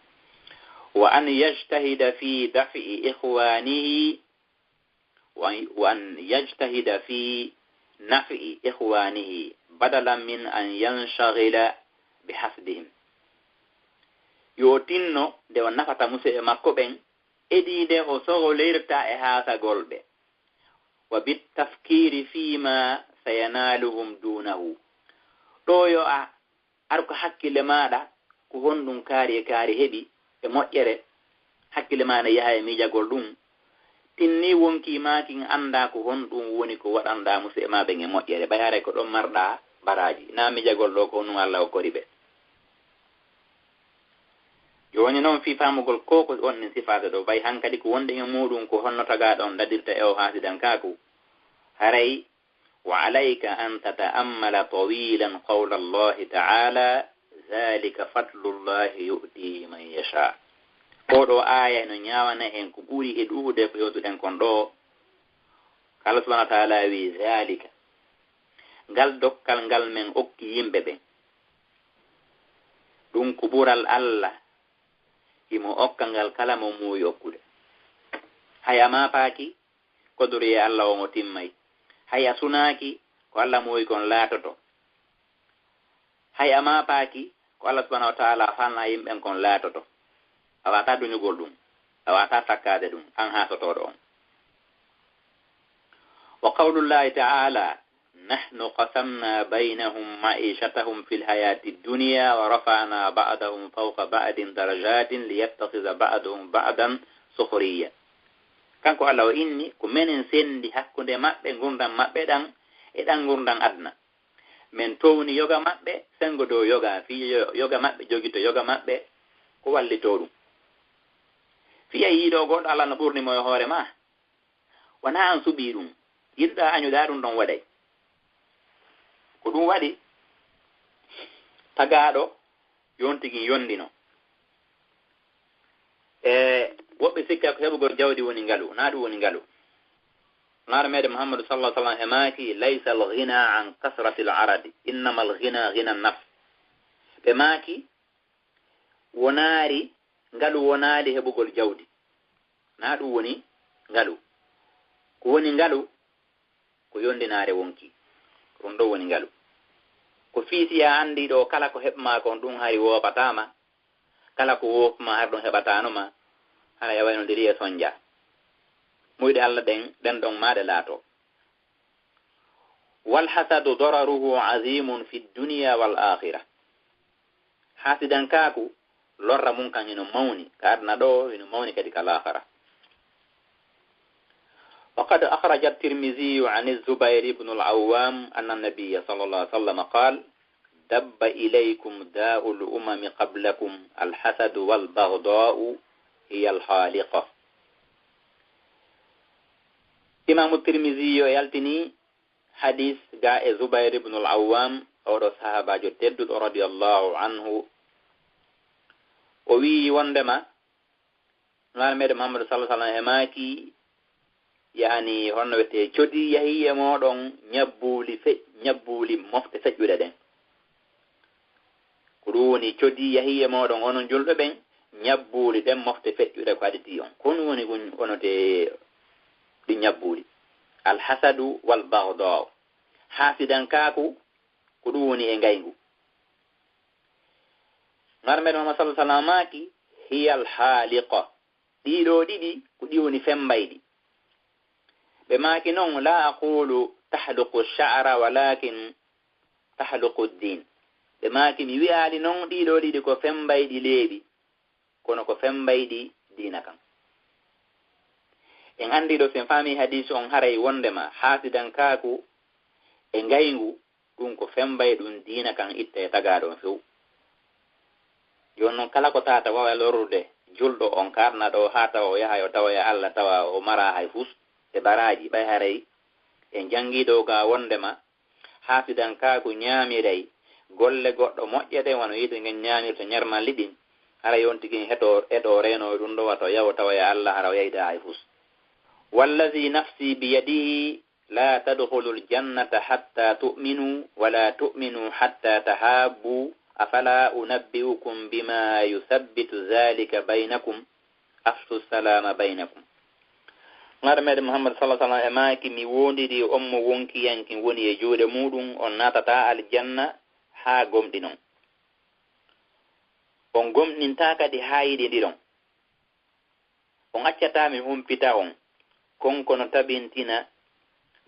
"Wa an yajtahida fi daf'i ikhwanihi, wa, wa an yajtahida fi naf'i ikhwanihi, badalan min an yanshagila bi hasdihim." Yo tinno nde o nafata musidɓe makko ɓen, edii nde o sogoloyirta e haasagol ɓe. "Wa bit tafkiri fima sayanaluhum dunahu." Ɗo yo a ar ko hakkille maaɗa, ko honɗum kaari e kaari heɓi e moƴƴere, hakkille maa ne yaha e miijagol ɗum. Tinni wonkii maa kin anndaa ko honɗum woni ko waɗanɗaa musidɓe maa ɓen e moƴƴere, ɓay haray ko ɗon marɗaa baraaji. Naa miijagol ɗo ko honɗum Allah okkori ɓe. Jooni non fii faamugol ko ko on nin sifaade ɗo, ɓay hankadi ko wonɗen e muuɗum ko honno tagaaɗo on dadirta e o haasidankaaku. Haray "Wa alayka an tata'ammala tawilan qawla Allahi ta'ala, dhalika fadlullahi yu'tihi man yasha." Oɗo aaya no ñaawana en ko ɓuri e ɗuuɗude ko yewtuɗen kon ɗo. Ko Allah subhanahu wa ta'ala wi, "Dhalika." Ngal dokkal ngal men okki yimɓe ɓen. Ɗum ko ɓural Allah, himo okka ngal kala mo muuyi okkude. Hay a maapaaki, kodoruyee Allah on o timmay. Hay a sunaaki, ko Allah muuyi kon laatoto. Hay a maapaaki, ko Allah subhanahu wa ta'ala faalna yimɓen kon laatoto. A waawataa duñugol ɗum, a waawataa takkaade ɗum, an haasotooɗo on. Wa qawlullahi ta'ala, "Nahnu qasamna baynahum ma'ishatahum fil hayati dunya wa rafa'na ba'dahum fawqa ba'din darajatin liyattakhidha ba'duhum ba'dan sukhriya." Kanko Allah o inni, "Ko menen sendi hakkunde maɓɓe ngurndan maɓɓe ɗan e ɗan ngurndan aduna. Men towni yoga maɓɓe sengo dow yoga, fii yo-, yoga maɓɓe jogito yoga maɓɓe ko wallitoo ɗum." Fii a yiɗo goɗɗo, Allah no ɓurni mo e hoore ma. Wonaa an suɓii ɗum. Yiɗuɗaa añuɗaa ɗum ɗon waɗay. Ko ɗum waɗi tagaaɗo yontigi yondino. E woɓɓe sikka ko heɓugol jawdi woni ngalu. Naa ɗum woni ngalu. Nulaaɗo meɗen Muhammadu sallallahu alaihi wasallam e maaki, "Laysa al-ghina an kasratil aradi, innama al-ghina ghina nafs." Ɓe maaki, wonaari, ngalu wonaali heɓugol jawdi. Naa ɗum woni ngalu. Ko woni ngalu, ko yondinaare wonki. Ko ɗum ɗo woni ngalu. Ko fii si a anndi ɗo kala ko heɓ maa kon ɗum hari woopataa ma, kala ko woopi ma hari ɗum heɓataano ma, hara e waynondiri e sonja. Muyɗe Allah ɗen, ɗen ɗon maa ɗe laato. Wal hasadu dararuhu azimun fi dunya wal akhirah. Haasidankaaku, lorra mun kan hino mawni ka aduna ɗo, hino mawni kadi ka laakara. Wa qad akhraja at-Tirmidhi an az-Zubayr ibn al-Awwam anna an-nabiyya sallallahu alaihi wasallam qala, "Dabba ilaykum da'ul umami qablakum, al-hasadu wal baghda'u hiya al-haliqa." Imaamu Tirmidhi yo yaltini hadis ga e Zubayr ibn al-Awwam, oɗo sahaabaajo tedduɗo radiyallahu anhu. O wi'i wondema Nulaaɗo meɗen Muhammadu sallallahu alaihi wasallam e maaki, yaani, honno wiyetee, codi yahii e mooɗon ñabbuuli fe-, ñabbuuli mofte feƴƴuɗe ɗen. Ko ɗum woni, codi yahii e mooɗon onon julɓe ɓen, ñabbuuli ɗen mofte feƴƴuɗe ko aditi on. Ko honɗum woni kun, wonotee ɗi ñabbuuli? Alhasadu wal baghdau. Haasidankaaku, ko ɗum woni e ngayngu. Nulaaɗo meɗen Muhammad sallallahu alaihi wasallam maaki, "Hiyal haaliqa." Ɗii ɗoo ɗiɗi ko ɗi woni fembayɗi. Ɓe maaki non, "La aqulu tahluqu sha'ra, walakin tahluqu din." Ɓe maaki, "Mi wi'aali non ɗii ɗoo ɗiɗi ko fembayɗi leeɓi, kono ko fembayɗi diina kan." En anndi ɗo, si en faami hadiisi on, haray wondema haasidankaaku e ngayngu, ɗum ko fembay ɗum diina kan itta e tagaaɗo on few. Jooni non, kala ko tata wawa lorrude julɗo on ka aduna ɗo, haa tawa o yaha yo tawoya Allah, tawa o mara hay fus e baraaji, ɓay haray en janngi ɗo ga wondema haasidankaaku ñaamiray golle goɗɗo moƴƴe ɗen, wano yiite ngen ñaamirta ñarmalli ɗin, hara yo on tigi heɗo, eɗo reeno ɗum ɗo, wato yawo tawa e Allah hara o yayda hay fus. Wallazi nafsi biyadihi la tadkhulul jannata hatta tu'minu, wa la tu'minu hatta tahabbu, afala unabbi'ukum bima yuthabbitu dhalika baynakum, afshu salama baynakum. Ngar meɗen Muhammad sallallahu alaihi wasallam e maaki, mi wondiri on mo wonkiyanki woni e juuɗe muɗum, on naatata aljanna haa gomɗinon. On gomɗinta kadi haa yiɗindiron. On accataa mi humpita on, kon kono tabintina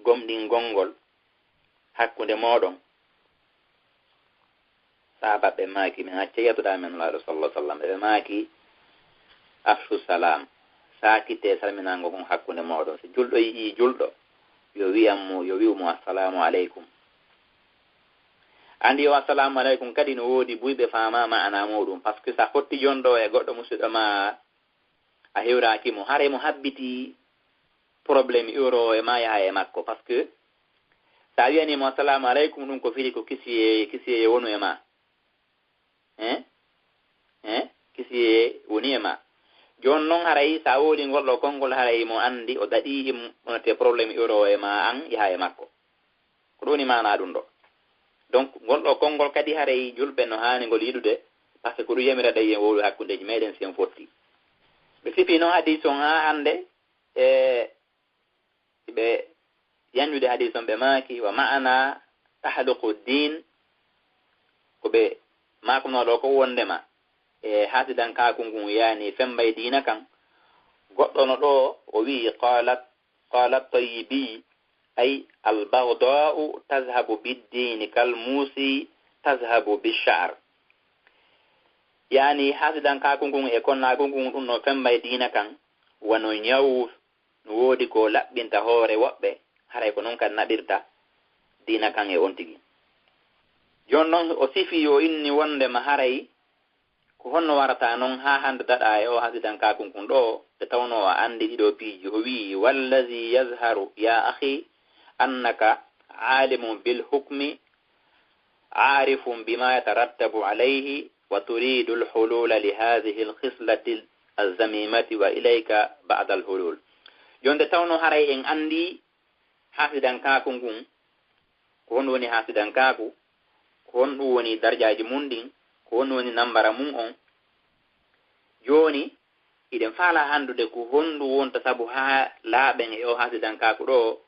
gomɗingol ngol hakkunde mooɗon. Sahaaba ɓe maaki, min acca yettude amen Nulaaɗo sallallahu alaihi wasallam. Ɓe maaki, afshu salam, saakite salminaango kon hakkunde mooɗon. Si julɗo yi'ii julɗo, yo wi'an mo, yo wi'u mo, "Assalamu alaikum." Andi yo assalamu alaikum kadi no woodi buy ɓe faama ma'ana muɗum. Parce que sa fotti jonɗo e goɗɗo musidɗo ma, a hewraaki mo, haray mo habbiti problème iwroowo e ma yaha e makko. Parce que sa wi'ani mo, "Assalamu alaikum," ɗum ko firi ko kisiyee, kisiyee wonu e ma. Eh? Eh? Kisiyee woni e ma. Jooni non haray sa woodi ngol ɗo konngol haray mo andi o daɗi im-, wonate problème iwroowo e ma an yaha e makko. Ko ɗum woni maana ɗum ɗo. Donc, ngol ɗo konngol kadi haray julɓe no haani ngol yiɗude, parce que ko ɗum yamira ɗen yen wowlu hakkundeeji meɗen si en fotti. Ɓe sifi noon hadiis on haa hannde, e ɓe yañude hadiis on ɓe maaki, wa ma'ana tahluqu diin, ko ɓe maakunoo ɗo ko wondema e haasidankaaku ngun yaani fembay diina kan. Goɗɗo no ɗo o wi'i, qalat, qala Tayyibi, ay al-baghda'u tadhhabu bid-dini kal-musi tadhhabu bish-sha'r. Yaani haasidankaaku ngun e konnaagu ngun ɗum no fembay diina kan, wano ñawu no woodi ko laɓɓinta hoore woɓɓe, haray ko non kan naɓirta diina kan e on tigi. Jooni non o sifi yo inni wondema haray ko honno warata non haa hannde daɗa e o haasidankaaku kun ɗo, nde tawnoo a anndi ɗiɗo piiji. O wi'i, "Wallazi yazharu ya akhi annaka alimun bil hukmi arifun bima yatarattabu alayhi wa turidul hulula li hadhihi al khislati al zamimati wa ilayka ba'da al hulul." Jooni nde tawnoo haray en anndi haasidankaaku ngun, ko honɗum woni haasidankaaku, ko honɗum woni darjaaji mun ɗin, ko honɗum woni nambara mun on. Jooni, hiɗen faala anndude ko honɗum wonta sabu haa laaɓen e o haasidankaaku ɗo,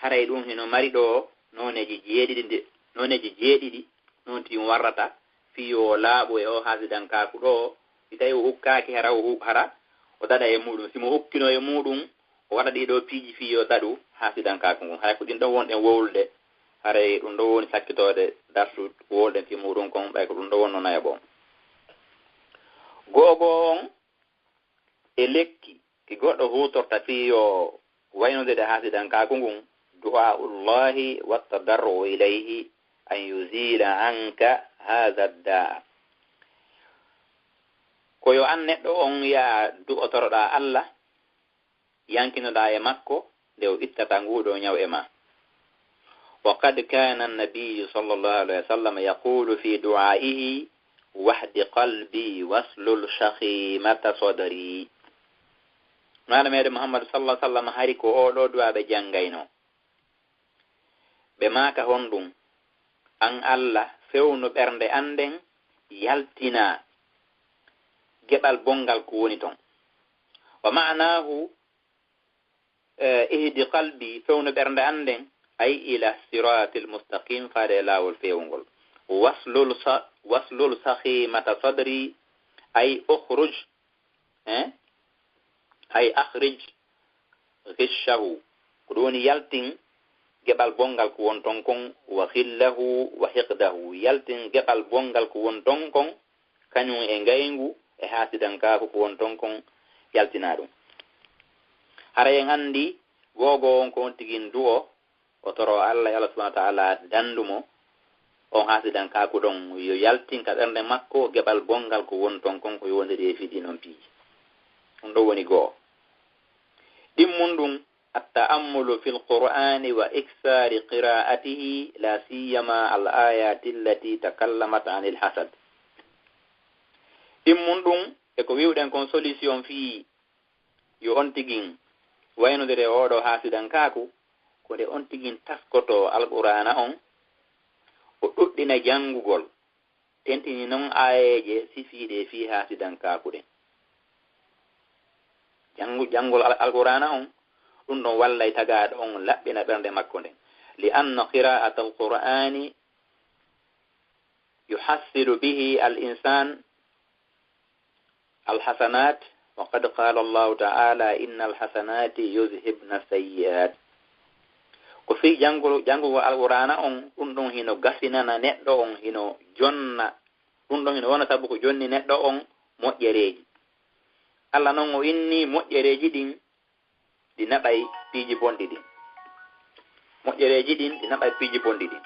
haray ɗum hino mari ɗo nooneeji jeeɗiɗi nde, nooneeji jeeɗiɗi, non tigi warrata, fii yo o laaɓu e o haasidankaaku ɗo, si tawi o ukkaaki hara, o hu-, hara, o daɗa e muɗum. Si mo ukkino e muɗum, o waɗa ɗii ɗoo piiji fii yo daɗu haasidankaaku ngun. Hay ko ɗin ɗon wonɗen wowlude, haray ɗum ɗon woni sakkitoode darsu wowluɗen fii muɗum kon, ɓay ko ɗum ɗon wonno nayaɓo on. Go'o go'o on e lekki ki goɗɗo huutorta fii yo waynodire haasidankaaku ngun, du'a'ullahi wa tadarru'u ilayhi an yuzila anka hadha da'a. Ko yo an neɗɗo on yaa du'otoroɗaa Allah, yankinoɗaa e makko nde o ittata nguu ɗoo ñaw e ma. Wa qad kana an-nabiyyu sallallahu alayhi wa sallam yaqulu fi du'aihi, "Wahdi qalbi waslul shakhimata sadri." Maana meɗen Muhammad sallallahu alayhi wa sallam hari ko oo ɗoo du'a ɓe janngayno. Ɓe maaka honɗum? An Allah, fewnu ɓernde an nden, yaltina geɓal bonngal ko woni ton. Wa ma'anahu, eh, ihdi qalbi, fewnu ɓernde an nden, ay ila siratil mustaqim, faade e laawol feewngol. Waslul sa-, waslul sakhimata sadri, ay ukhruj, eh, ay akhrij ghishahu, ko ɗum woni yaltin geɓal bonngal ko won ton kon, wa ghillahu wa hiqdahu, yaltin geɓal bonngal ko won ton kon, kañum e ngayngu e haasidankaaku ko won ton kon, yaltinaa ɗum. Hara en anndi go'o go'o on ko on tigi du'o, o toro Allah, yo Allah subhanahu wa ta'ala danndu mo on haasidankaaku ɗon, yo yaltin ka ɓernde makko geɓal bonngal ko won ton kon, ko yowondiri e fii ɗin ɗon piiji. Ɗum ɗon woni go'o. Ɗimmun ɗum, التأمل في القرآن وإكثار قراءته، لا سيما الآيات التي تكلمت عن الحسد. Ɗimmun ɗum e ko wi'uɗen kon solution fii yo on tigin waynodire oɗo haasidankaaku, ko nde on tigin taskoto Alqur'aana on, o ɗuɗɗina janngugol, tentini non aayeeje sifiiɗe fii haasidankaaku ɗen. Janngu-, janngol Al-, Alqur'aana on, ɗum ɗon wallay tagaaɗo on laɓɓina ɓernde makko nden. لأن قراءة القرآن يحصل به الإنسان الحسنات، وقد قال الله تعالى: إن الحسنات يذهبن السيئات. Ko fii janngol-, janngugol Alqur'aana on, ɗum ɗon hino gasinana neɗɗo on, hino jonna, ɗum ɗon hino wona sabu ko jonni neɗɗo on moƴƴereeji. Alla non o inni moƴƴereeji ɗin ɗi naɓay piiji bonɗi ɗin. Moƴƴereeji ɗin ɗi naɓay piiji bonɗi ɗin.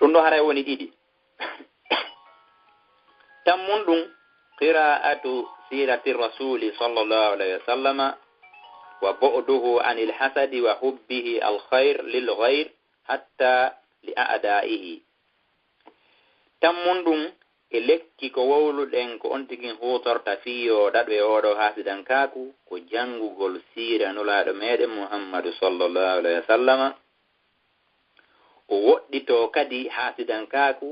Ɗum ɗo haray woni ɗiɗi. Tammun ɗum, قراءة سيرة الرسول صلى الله عليه وسلم وبعده عن الحسد وحبه الخير للغير حتى لأعدائه. Tammun ɗum e lekki ko wowluɗen ko on tigin huutorta fii yo daɗu e oɗo haasidankaaku, ko janngugol siira Nulaaɗo meɗen Muhammadu sallallahu alayhi wa sallama. O woɗɗitoo kadi haasidankaaku,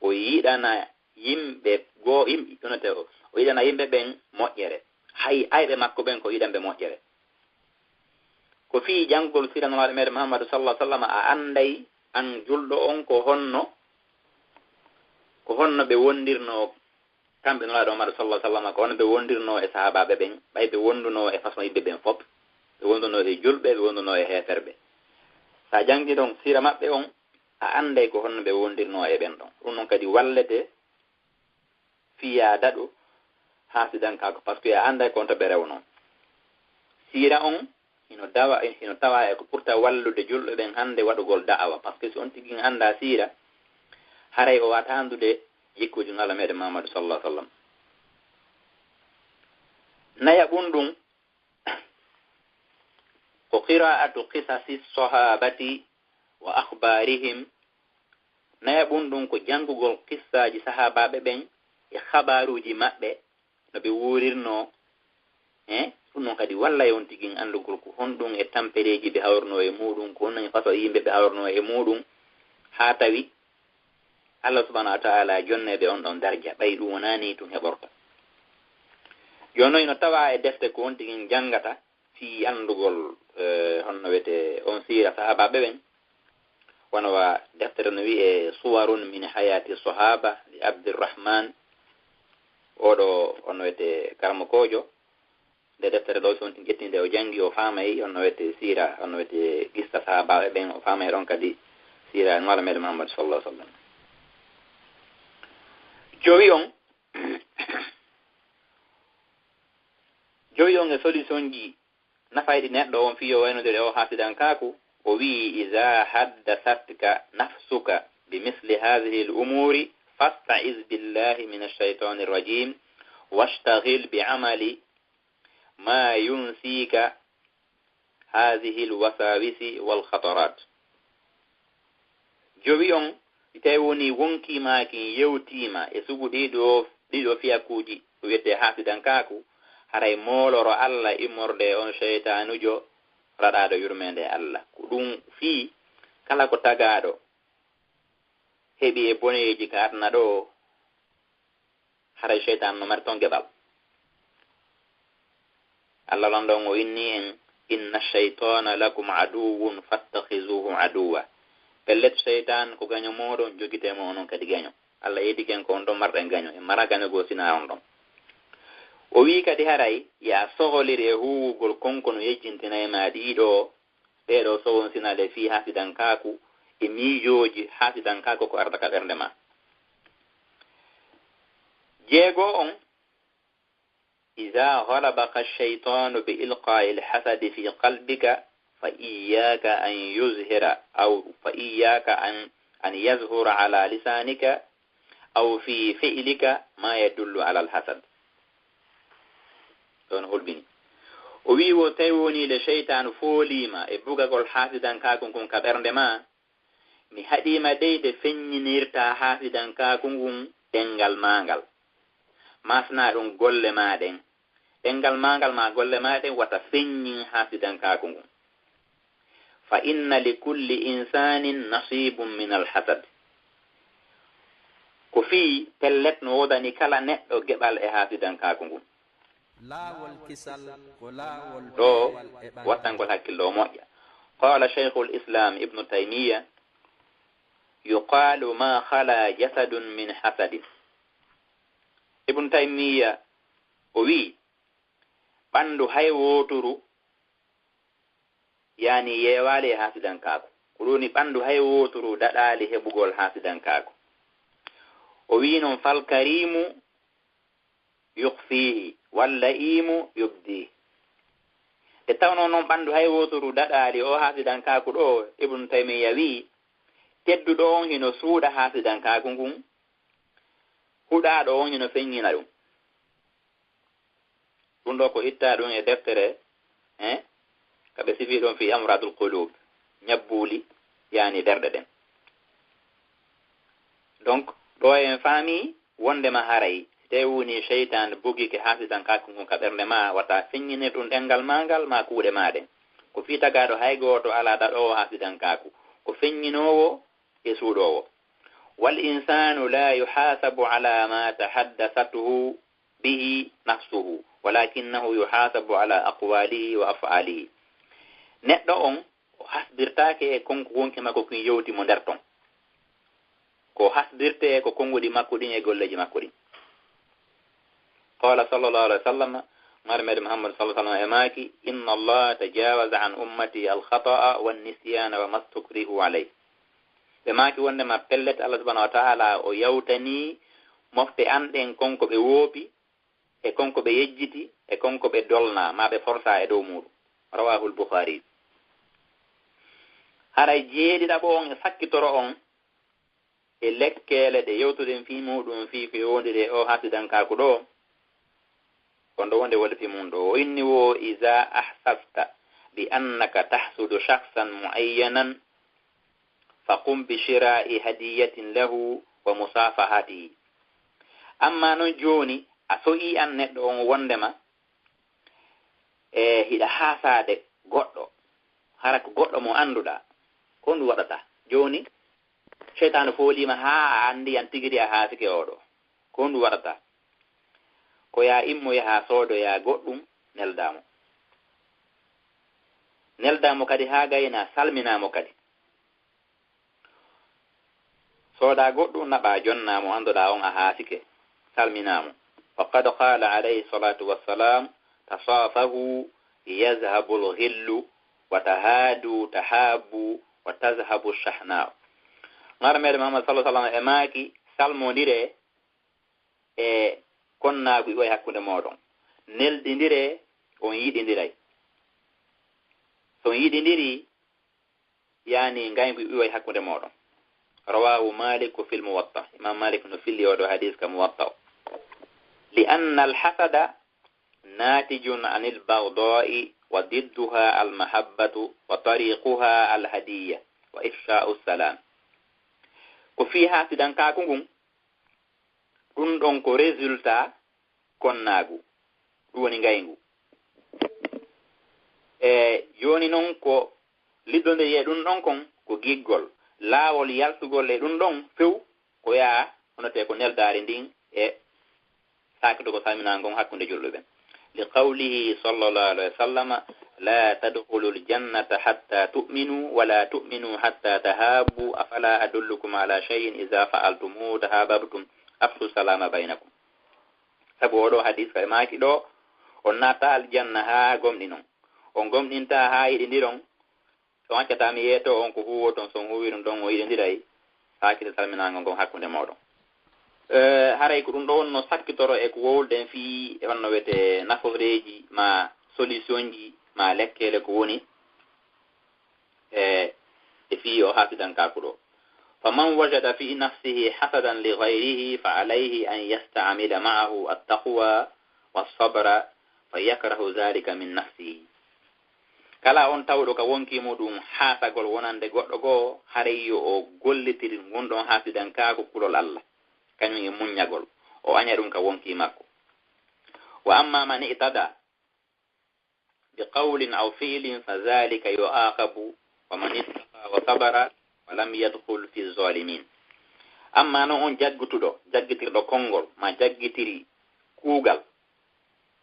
o yiɗana yimɓe goo, yimɓe, ɗonate o, o yiɗana yimɓe ɓen moƴƴere. Hay ayɓe makko ɓen ko yiɗanɓe moƴƴere. Ko fii janngugol siira Nulaaɗo meɗen Muhammadu sallallahu alayhi wa sallam, a annday an julɗo on ko honno, ko honno ɓe wondirnoo kamɓe Nulaaɗo Muhammadu sallallahu alayhi wa sallam, ko honno ɓe wondirnoo e sahaabaaɓe ɓen, ɓay ɓe wondunoo e façon yimɓe ɓen fof, ɓe wondunoo e julɓe, ɓe wondunoo e heeferɓe. So a janngii ɗon siira maɓɓe on, a annday ko honno ɓe wondirnoo e ɓen ɗon. Ɗum ɗon kadi wallete fii yo a daɗu haasidankaaku, parce que a annday ko honto ɓe rewnoo. Siira on hino dawa, hino tawaa e ko ɓurta wallude julɓe ɓen hannde waɗugol da'awa, parce que si on tigi anndaa siira, haray o waawataa anndude jikkuuji Nulaaɗo meɗen Muhammadu sallallahu alayhi wa sallam. Nayaɓun ɗum ko قراءة قصص الصحابة وأخبارهم. Nayaɓun ɗum ko janngugol qissaaji sahaabaaɓe ɓen e khabaaruuji maɓɓe, no ɓe wuurirnoo. Eh, ɗum ɗon kadi wallay on tigi anndugol ko honɗum e tampereeji ɓe hawrunoo e muuɗum, ko honɗum e façon yimɓe ɓe hawrunoo e muuɗum, haa tawi Allah subhanahu wa ta'ala jonneeɓe on ɗon darja, ɓay ɗum wonaa nii tun heɓorta. Jooni no tawaa e defte ko on tigi janngata fii anndugol, eh, honno wiyetee on siira sahaabaaɓe ɓen. Wano wa deftere no wi'ee Suwarun min Hayati Sahaba li Abdirrahman. Oɗo honno wiyetee karamokoojo. Nde deftere ɗo, si on tigi ƴetti nde, o janngi, o faamay honno wiyetee siira, honno wiyetee qissa sahaabaaɓe ɓen, o faamay ɗon kadi siira Nulaaɗo meɗen Muhammad sallallahu alaihi wasallam. Jowi on, jowi on e solution ji nafayɗi neɗɗo on fii yo waynodire e o haasidankaaku, o wi'i: إذا حدثتك نفسك بمثل هذه الأمور فاستعذ بالله من الشيطان الرجيم واشتغل بعمل ما ينسيك هذه الوساوس والخطرات. Jowi on, si tawi woni wonkii maa kin yewtii ma e sugu ɗiɗo, ɗiɗo fiyakuuji, ko wiyetee haasidankaaku, haray mooloro Alla immorde e on seytaanujo raɗaaɗo yurmeende Alla. Ko ɗum fii kala ko tagaaɗo heɓi e boneeji ka aduna ɗoo, haray seytaan no mari ton geɓal. Allah lanɗo on o inni en: إن الشيطان لكم عدو فاتخذوه عدوا. Pellet, seytaan ko gaño mooɗon, jogitee mo onon kadi gaño. Allah yeddike en ko on ɗon marɗen gaño, en maraa gaño goo sinaa on ɗon. O wi'i kadi haray, yo a soholir e huuwugol kon ko no yejjintina e ma ɗiɗo, ɗee ɗoo sowonsinale fii haasidankaaku e miijooji haasidankaaku ko ardata ka ɓernde ma. Jeego on, إذا غلبك الشيطان بإلقاء الحسد في قلبك فإياك أن يظهر، أو فإياك أن، أن يظهر على لسانك أو في فعلك ما يدل على الحسد. Ɗon hulɓini. O wi'i wo, tawi wonii le seytaanu fooliima e bugagol haasidankaaku ngun ka ɓernde maa, mi haɗiima dey de feññinirtaa haasidankaaku ngun ɗenngal maa ngal. Maasnaa ɗum golle maa ɗen. Ɗenngal maa ngal maa golle maa ɗen wata feññin haasidankaaku ngun. Fa inna li kulli insaanin nasiibun min al hasad. Ko fii pellet no woodani kala neɗɗo geɓal e haasidankaaku ngun. Laawol kisal ko laawol ɗo peewal e ɓanngere. Wattangol hakkillo o moƴƴa. Qaala Shaykhul Islam Ibnu Taymiyya, yuqaalu ma khala jasadun min hasadin. Ibnu Taymiyya o wi'i, ɓanndu hay wooturu yaani yeewaali e haasidankaaku. Ko ɗum woni ɓanndu hay wooturu daɗaali heɓugol haasidankaaku. O wi'i noon, fal kariimu yukhfiihi, wal la'iimu yubdiihi. Nde tawnoo noon ɓanndu hay wooturu daɗaali o haasidankaaku ɗo, Ibnu Taymiyya wi'i, tedduɗo on hino suuɗa haasidankaaku ngun, huɗaaɗo on hino feññina ɗum. Ɗum ɗo ko ittaa ɗum e deftere, eh, ka ɓe sifii ɗum fi amradul qulub, ñabbuuli, yaani ɓerɗe ɗen. Donc, ɗo en faami wondema haray, si tawi woni seytaane bugike haasidankaaku ngun ka ɓernde maa, wata feññinir ɗum ɗenngal maa ngal, maa kuuɗe maa ɗen. Ko fii tagaaɗo hay gooto alaa daɗoowo haasidankaaku. Ko feññinoowo e suuɗoowo. Wal insaanu laa yuhaasabu alaa maa tahaddasathu bihi nafsuhu, walaakinnahu yuhaasabu alaa aqwaalihi wa af'aalihi. Neɗɗo on, o hasbirtaake e kon ko wonki makko kin yewti mo nder ton. Ko hasbirtee ko konnguɗi makko ɗin e golleeji makko ɗin. Qaala sallallahu alayhi wa sallam, Nulaaɗo meɗen Muhammad sallallahu alayhi wa sallam e maaki, inna Allaha tajaawaza an ummati al-khata'a wan nisyaana wa mastukrihu alayh. Ɓe maaki wondema pellet Allah subhanahu wa ta'ala o yawtanii mofte an ɗen kon ko ɓe woopi, e kon ko ɓe yejjiti, e kon ko ɓe dolnaa, maa ɓe forsaa e dow muuɗum. Rawaahul Bukhaari. Haray jeeɗiɗaɓo on e sakkitoro on, e lekkeele ɗe yewtuɗen fii muuɗum fii ko yowondiri e o haasidankaaku ɗo, kon ɗo wonde wonde fii mum ɗo. O inni wo, iza ahsasta bi annaka tahsudu shakhsan muayyanan, faqum bi shira'i hadiyatin lahu wa musafahatihi. Amma non jooni, a so'ii an neɗɗo on wondema, e hiɗa haasaade goɗɗo, hara ko goɗɗo mo annduɗaa, ko ndu waɗata. Jooni, seytaane fooliima haa a anndi an tigi a haasike oo ɗo. Ko ndu waɗata. Ko yaa immo yaha soodoyaa goɗɗum, neldaa mo. Neldaa mo kadi haa gaynaa, salminaa mo kadi. Soodaa goɗɗum, naɓaa jonnaa mo annduɗaa on a haasike, salminaa mo. Wa qad qaala alayhi salaatu wassalaam, tasaafahu yazhabul ghillu, wa tahaadu tahaabu, wa tazhabu shahnaa. Nulaaɗo meɗen Muhammad sallallahu alayhi wa sallam e maaki, salmondiree e konnaagu iway hakkunde mooɗon. Neldindiree, on yiɗindiray. So on yiɗindirii, yaani ngayngu iway hakkunde mooɗon. Rawaahu Maaliku fil Muwatta. Imaam Maalik no filli oo ɗoo hadiis ka Muwatta o. Li anna al hasada naatijun anil baghdaa'i wa didduhaa al mahabbatu wa tariiquhaa al hadiyya wa ifshaa'u salaam. Ko fii haasidankaaku ngun, ɗum ɗon ko résultat konnaagu, ɗum woni ngayngu. E jooni non ko liddondiri e ɗum ɗon kon ko giggol. Laawol yaltugol e ɗum ɗon few ko yaa honotee ko neldaari ndin e saakitugol salminaango ngon hakkunde julɓe ɓen. Li qawlihi sallallahu alayhi wa sallam, laa tadkhulul jannata hatta tu'minu, wa laa tu'minu hatta tahabbu, afala adullukum ala shay'in idha fa'altumuhu tahabbtum, afshu salama baynakum. Sabu oo ɗoo hadiis ka ɓe maaki ɗoo, on naata aljanna haa gomɗinon. On gomɗintaa haa yiɗindiron. So on accataa mi yeetoo on ko huuwoton, so on huuwii ɗum ɗon, on yiɗindiray, saakita salminaango ngon hakkunde mooɗon. Eh, haray ko ɗum ɗoo wonno sakkitoro e ko wowluɗen fii e honno wiyetee nafooreeji maa solutionji maa lekkeele ko woni e, e fii o haasidankaaku ɗoo. Faman wajada fi nafsihi hasadan li ghayrihi fa alayhi an yasta'mila ma'ahu at-taqwa was-sabra فيكره ذلك من نفسه. Kala on tawɗo ka wonkii muɗum haasagol wonande goɗɗo goo, haray yo o gollitir ngun ɗon haasidankaaku kulol Alla, kañum e muññagol, o aña ɗum ka wonkii makko. وأما من اعتدى بقول أو فعل فذلك يعاقب، ومن اتقى وصبر فلم يدخل في الظالمين. Ammaa non on jaggutuɗo, jaggitirɗo konngol, maa jaggitiri kuugal,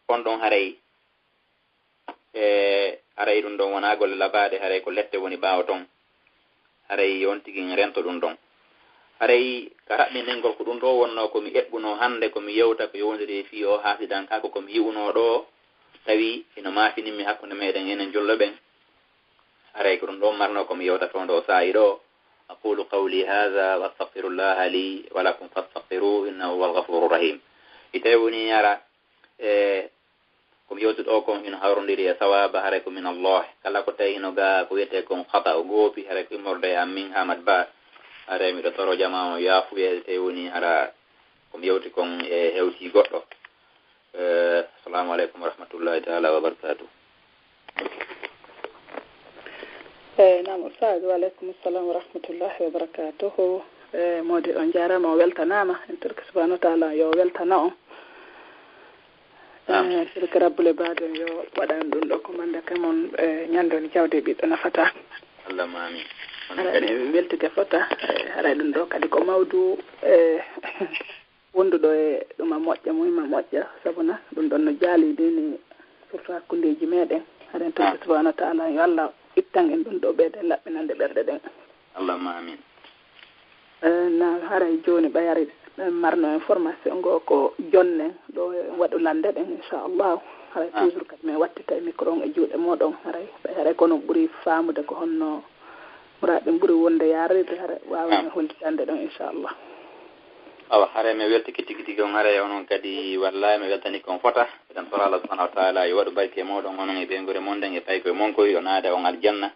on ɗon haray, e, haray ɗum ɗon wonaa golle labaaɗe, haray ko lette woni ɓaawo ton. Haray on tigi en rento ɗum ɗon. Haray ka raɓɓinɗingol ko ɗum ɗo wonnoo ko mi eɓɓunoo hannde, ko mi yewta ko yowondiri e fii o haasidankaaku ko mi yi'unoo ɗo, tawi hino maafinimmi hakkunde meɗen enen julɓe ɓen. Haray ko ɗum ɗon marnoo ko mi yewta fewndo o saa'i ɗo. أقول قولي هذا وأستغفر الله لي ولكم فاستغفروه إنه هو الغفور الرحيم. Si tawi woni hara, e, ko mi yewti ɗo kon hino hawrondiri e sawaaba, haray ko min Allah. Kala ko tawi hino ga ko wiyetee kon khata o goopi, haray ko immorde e an min Ahmad Ba. Haray miɗo toro jamaa on yaafuye, si tawi woni hara ko mi yewti kon e hewti goɗɗo. Eh, assalamu aleykum wa rahmatullahi taala wa barakatuh. Eyi, naam, Ustaaz, wa aleykum salam wa rahmatullahi wa barakatuhu. Eyi, Moodi, on njaaraama, on weltanaama. En torki subhanahu wa taala yo weltana on. Amin. Eh, torki Rabbul Ibaad yo waɗan ɗum ɗo ko mandake mon, eh, ñande on jawde ɓiɗɗo nafata. Allahumma amin. Haray mi weltike fota, eh, haray ɗum ɗo kadi ko mawdu, eh, wonduɗo e ɗum a moƴƴa, muhimma moƴƴa, sabu na ɗum ɗon no jaali dini, surtout hakkundeeji meɗen. Haɗen torki subhanahu wa taala yo Allah ittan en ɗum ɗo, ɓeyden laɓɓinande ɓerɗe ɗen. Allahumma amin. Eh, na haray jooni ɓayari ɓen marno information ngo ko jonnen ɗo en waɗu lande ɗen, inchallahu. Haray toujours kadi min wattita e micro on e juuɗe moɗon, haray ɓay haray kono ɓuri faamude ko honno muraɓe ɓuri wonde yaarde, haray waawna hollitande ɗon, inchallah. Awa, haray mi weltike tigi tigi on, haray onon kadi, wallahi, mi weltani kon fota. Miɗen tora Allah subhanahu wa taala yo waɗu barke e moɗon, onon e ɓeynguure mon nden, e paykoye mon koy, yo naada on aljanna.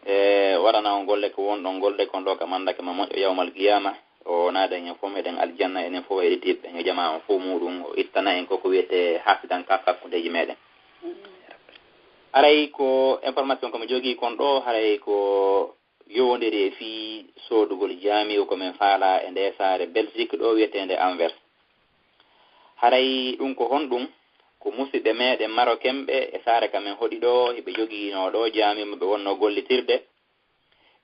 E waɗana on golle ko wonɗon golde kon ɗo ka mandake ma moƴƴo yawmal qiyama. O naada en fof meɗen aljanna, enen fof heɗitiiɓe ɓen e jamaa on fof muɗum. O ittana en koko wiyetee hasidanka hakkundeeji meɗen. Haray ko information ko mi jogii kon ɗo, haray ko yowondiri e fii soodugol jaamiwo ko min faalaa e ndee saare Belgique ɗo wiyeteende Anvers. Haray ɗum ko honɗum? Ko musiɓɓe meɗen Maroken ɓe e saare ka min hoɗi ɗo, hiɓe jogiinoo ɗo jaamiwo mo ɓe wonnoo gollitirde.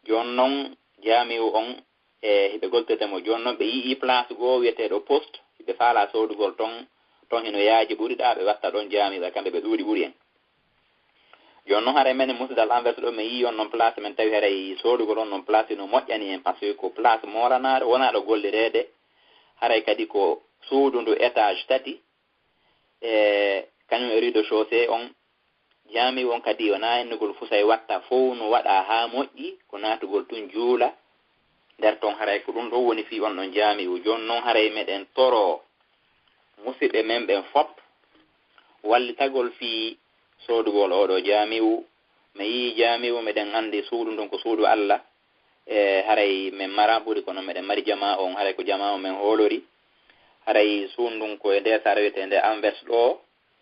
Jooni non jaamiwo on, e hiɓe gollitirde mo. Jooni non ɓe yi'ii place goo wiyeteeɗo Poste, hiɓe faalaa soodugol ton, ton hino yaaji ɓuri ɗaa, ɓe watta ɗon jaamiwo, kamɓe ɓe ɗuuɗi ɓuri en. Jooni non haray menen Musidal Anvers ɗo, min yii on non place, min tawi haray soodugol on non place no moƴƴani en, parce que ko place moolanaaɗo, wonaaɗo gollireede, haray kadi ko suudu ndu étage tati, e kañum e rez-de-chaussée on. Jaamiwo on kadi wonaa innugol fusay watta, fow no waɗaa haa moƴƴi, ko naatugol tun juula nder ton. Haray ko ɗum ɗon woni fii on ɗon jaamiwo. Jooni non haray meɗen toroo musiɓɓe men ɓen fop wallitagol fii soodugol oo ɗoo jaamiwo. Mi yii jaamiwo, meɗen anndi suudu ndun ko suudu Alla. E haray men maraa ɓuri, kono meɗen mari jamaa on, haray ko jamaa on men hoolori. Haray suudu ndun ko e ndee saare wiyeteende Anvers ɗoo,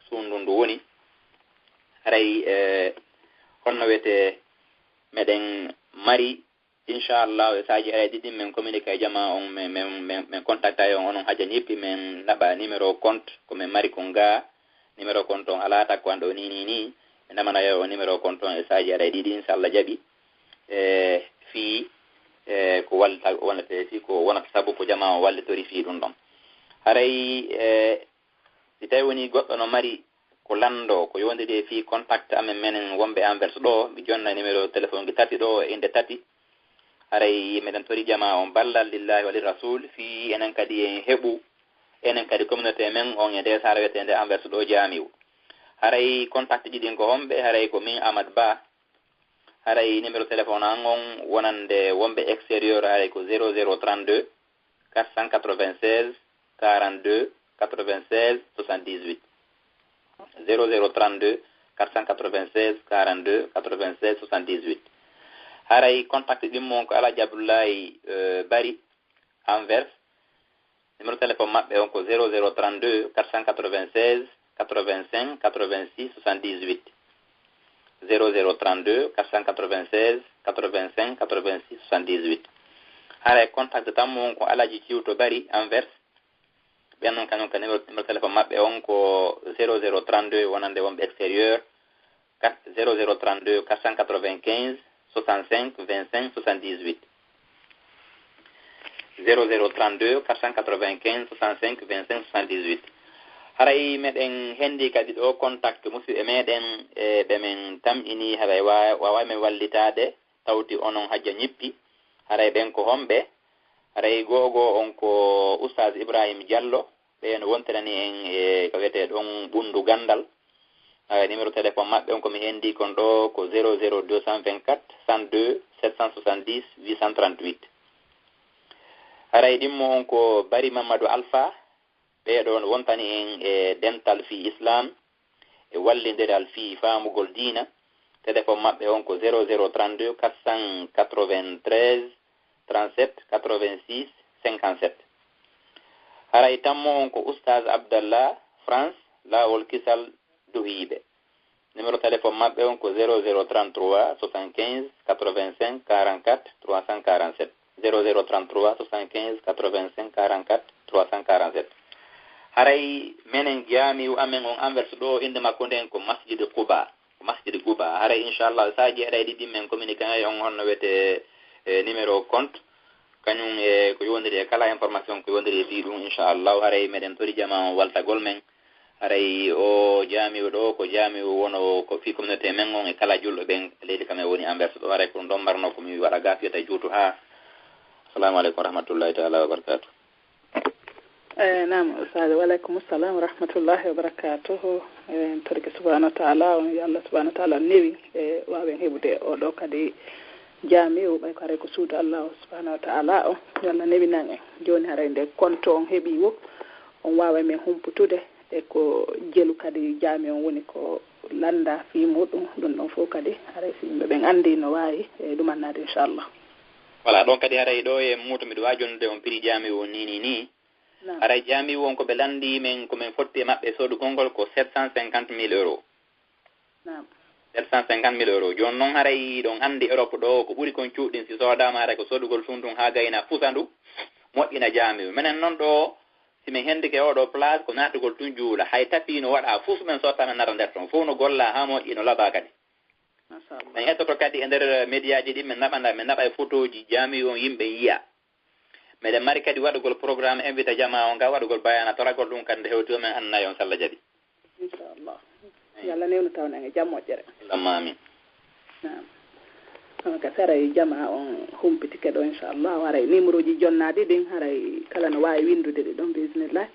suudu ndun ndu woni. Haray, e, honno wiyetee, meɗen mari, inchallah, e saaji haray ɗiɗi men communiqué e jamaa on, men, men, men, men contacta e on, onon hajani yippi, men naɓa numéro compte ko men mari kon gaa, numéro compte on alaa takko an ɗo ni, ni, ni, ɓe namana yo on numéro compte on e saaji haray ɗiɗi, inchallah jaɓi, e, fii, e, ko wallita, wallete fii ko wonata sabu ko jamaa on wallitori fii ɗum ɗon. Haray, e, si tawi woni goɗɗo no mari ko lanndo, ko yowondiri e fii contact amen menen wonɓe Anvers ɗo, mi jonna numéro téléphone gi tati ɗo e innde tati. Haray meɗen tori jamaa on ballal lillahi wa li rasul, fii enen kadi en heɓu, enen kadi communauté men on e ndee saare wiyeteende Anvers ɗo jaamiwo. Haray contact ji ɗin ko homɓe? Haray ko min Amat Ba. Haray numéro téléphone an on wonande wonɓe extérieur, haray ko zéro zéro trente-deux, quatre cent quatre-vingt-seize, quarante-deux, quatre-vingt-seize, soixante-dix-huit. Zéro zéro trente-deux, quatre cent quatre-vingt-seize, quarante-deux, quatre-vingt-seize, soixante-dix-huit. Haray contact ɗin mon ko Alhaji Abdoulaye, euh, Bari, Anvers. Numéro téléphone maɓɓe on ko zéro zéro trente-deux, quatre cent quatre-vingt-seize, quatre-vingt-cinq quatre-vingt-six soixante-dix-huit. Zéro zéro trente-deux quatre cent quatre-vingt-seize quatre-vingt-cinq quatre-vingt-six soixante-dix-huit. Haray contact tammo on ko Alaji Ciwto Bari Anvers. Ɓen non kañum ka numéro, numéro téléphone maɓɓe on ko zéro zéro trente-deux wonande wonɓe extérieur, quatre, zéro zéro trente-deux quatre cent quatre-vingt-quinze soixante-cinq vingt-cinq soixante-dix-huit. Zéro zéro trente-deux quatre cent quatre-vingt-quinze soixante-cinq vingt-cinq soixante-dix-huit. Haray meɗen hendi kadi ɗo contact musidɓe meɗen, e ɓe men tamƴini, haray wa-, wawa men wallitaade, tawti onon hajja ñippi. Haray ɓen ko homɓe? Haray go'o go'o on ko Oustaz Ibrahim Diallo, ɓe no wontirani en e ko wiyetee ɗon Ɓunndu Ganndal. Haray numéro téléphone maɓɓe on ko mi hendi kon ɗo ko zéro zéro deux cent vingt-quatre cent deux sept cent soixante-dix huit cent trente-huit. Haray ɗimmo on ko Bari Mamadou Alpha, ɓe ɗon wontani en e dental fii Islam e wallindiral fii faamugol diina. Téléphone maɓɓe on ko zéro zéro trente-deux quatre cent quatre-vingt-treize trente-sept quatre-vingt-six cinquante-sept. Haray tammo on ko Oustaz Abdallah France, Laawol Kisal, Duhiiɓe. Numéro téléphone maɓɓe on ko zéro zéro trente-trois soixante-quinze quatre-vingt-cinq quarante-quatre trois cent quarante-sept. Zéro zéro trente-trois soixante-quinze quatre-vingt-cinq quarante-quatre trois cent quarante-sept. Haray menen jaami'u amen on Anvers ɗo, innde makko nden ko Masjid Quba. Ko Masjid Quba. Haray inchallah saaji eɗay ɗiɗi men communiqué on honno wiyetee, e, numéro compte. Kañum e ko yowondiri e kala information ko yowondiri e fii ɗum, inchallah haray meɗen tori jamaa on waltagol men. Haray o jaami'u ɗo ko jaami'u wono ko fii communauté men on e kala julɗo ɓen leydi kam e woni Anvers ɗo. Haray ko ɗum ɗon marno ko mi waɗa ga fiyata juutu haa. Assalamu aleykum wa rahmatullahi taala wa barakatuh. Eh, naam, Ustaaz, wa aleykum salam wa rahmatullahi wa barakatuh. Eh, en torike subhanahu wa ta'ala on, yo Allah subhanahu wa ta'ala newi e waawen heɓude o ɗo kadi jaami'u, ɓay ko haray ko suudu Allah subhanahu wa ta'ala o. Yo Allah newinan en. Jooni haray nde konto on heɓi wo, on waaway men humputude e ko jelu kadi jaami'u on woni ko lannda fii muɗum, ɗum ɗon fof kadi haray si yimɓe ɓen anndi no waawi e ɗum annaade, inchallah. Voilà, ɗon kadi haray ɗo e muuto miɗo waawi jonnude on prix jaami'u on ni, ni, ni. Naam. Haray jaami'u on ko ɓe lanndi men, ko men fotti e maɓɓe soodugol ngol ko sept cent cinquante mille euros. Naam. Sept cent cinquante mille euros. Jooni noon haray ɗon anndi Europe ɗo ko ɓuri kon cuuɗin si soodaama haray ko soodugol tun tun haa gayna fusandu, moƴƴina jaami'u. Menen noon ɗo, si men hendike oo ɗo place, ko naatugol tun juula. Hay tapi no waɗa fus men sotta men nata nder ton. Fof no golla haa moƴƴi no laba kadi. Machallah. Men ettoto kadi e nder médiaji ɗin, men naɓana, men naɓa e photoji jaami'u on yimɓe yiya. Meɗen mari kadi waɗugol programme invita jamaa on ga waɗugol bayana toragol ɗum kadi nde hewti o men annay on salla jaɓi. Inchallah. Yo Allah newnu tawon en e jam moƴƴere. Allahumma amin. Naam. Kono ka saray jamaa on humpitike ɗo inchallah. Haray numéro ji jonnaaɗi ɗin haray kala no waawi winndude ɗi ɗon bismillah.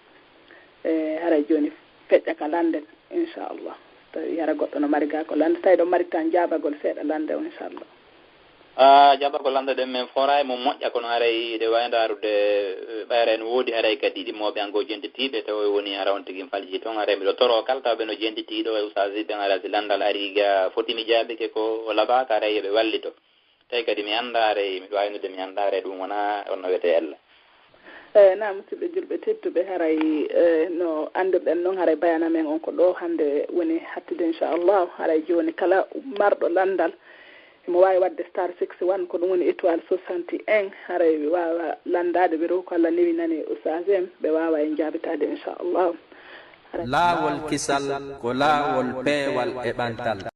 E haray jooni feƴƴa ka lande inchallah. Tawi hara goɗɗo no mari ga ko lande tawi ɗo mari tan jaabagol seeɗa lande o inchallah. A jaɓagol lanɗe ɗen men foray mo moƴƴa kono haray ɗe wawi ndarude, eh, ɓayra en woodi haray kadi ɗimmoɓe an goo jentitiiɓe tawa woni hara on tigi falji toon haray miɗo toro kala tawa ɓe no jentitiiɗo e usage ɓen haray si lanndal ari ga foti mi jaabike ko laɓaka haray yoɓe wallito. Tawi kadi mi annda haray miɗo wawi nodde mi annda haray ɗum wona on no wiyete ella. Eyi, naam, musidɓe julɓe tedduɓe, haray, eh, no anndirɗen noon, haray bayana men on ko ɗo hannde woni hattude, inchallah. Haray jooni kala marɗo lanndal, imo waawi waɗde star six one, ko ɗum woni étoile soixante et un, haray ɓe waawa lanndaade, ɓe row ko Allah newinani ustaas en, ɓe waawa en jaabitaade, inchallah. Haray Laawol kisal ko laawol peewal e ɓantal.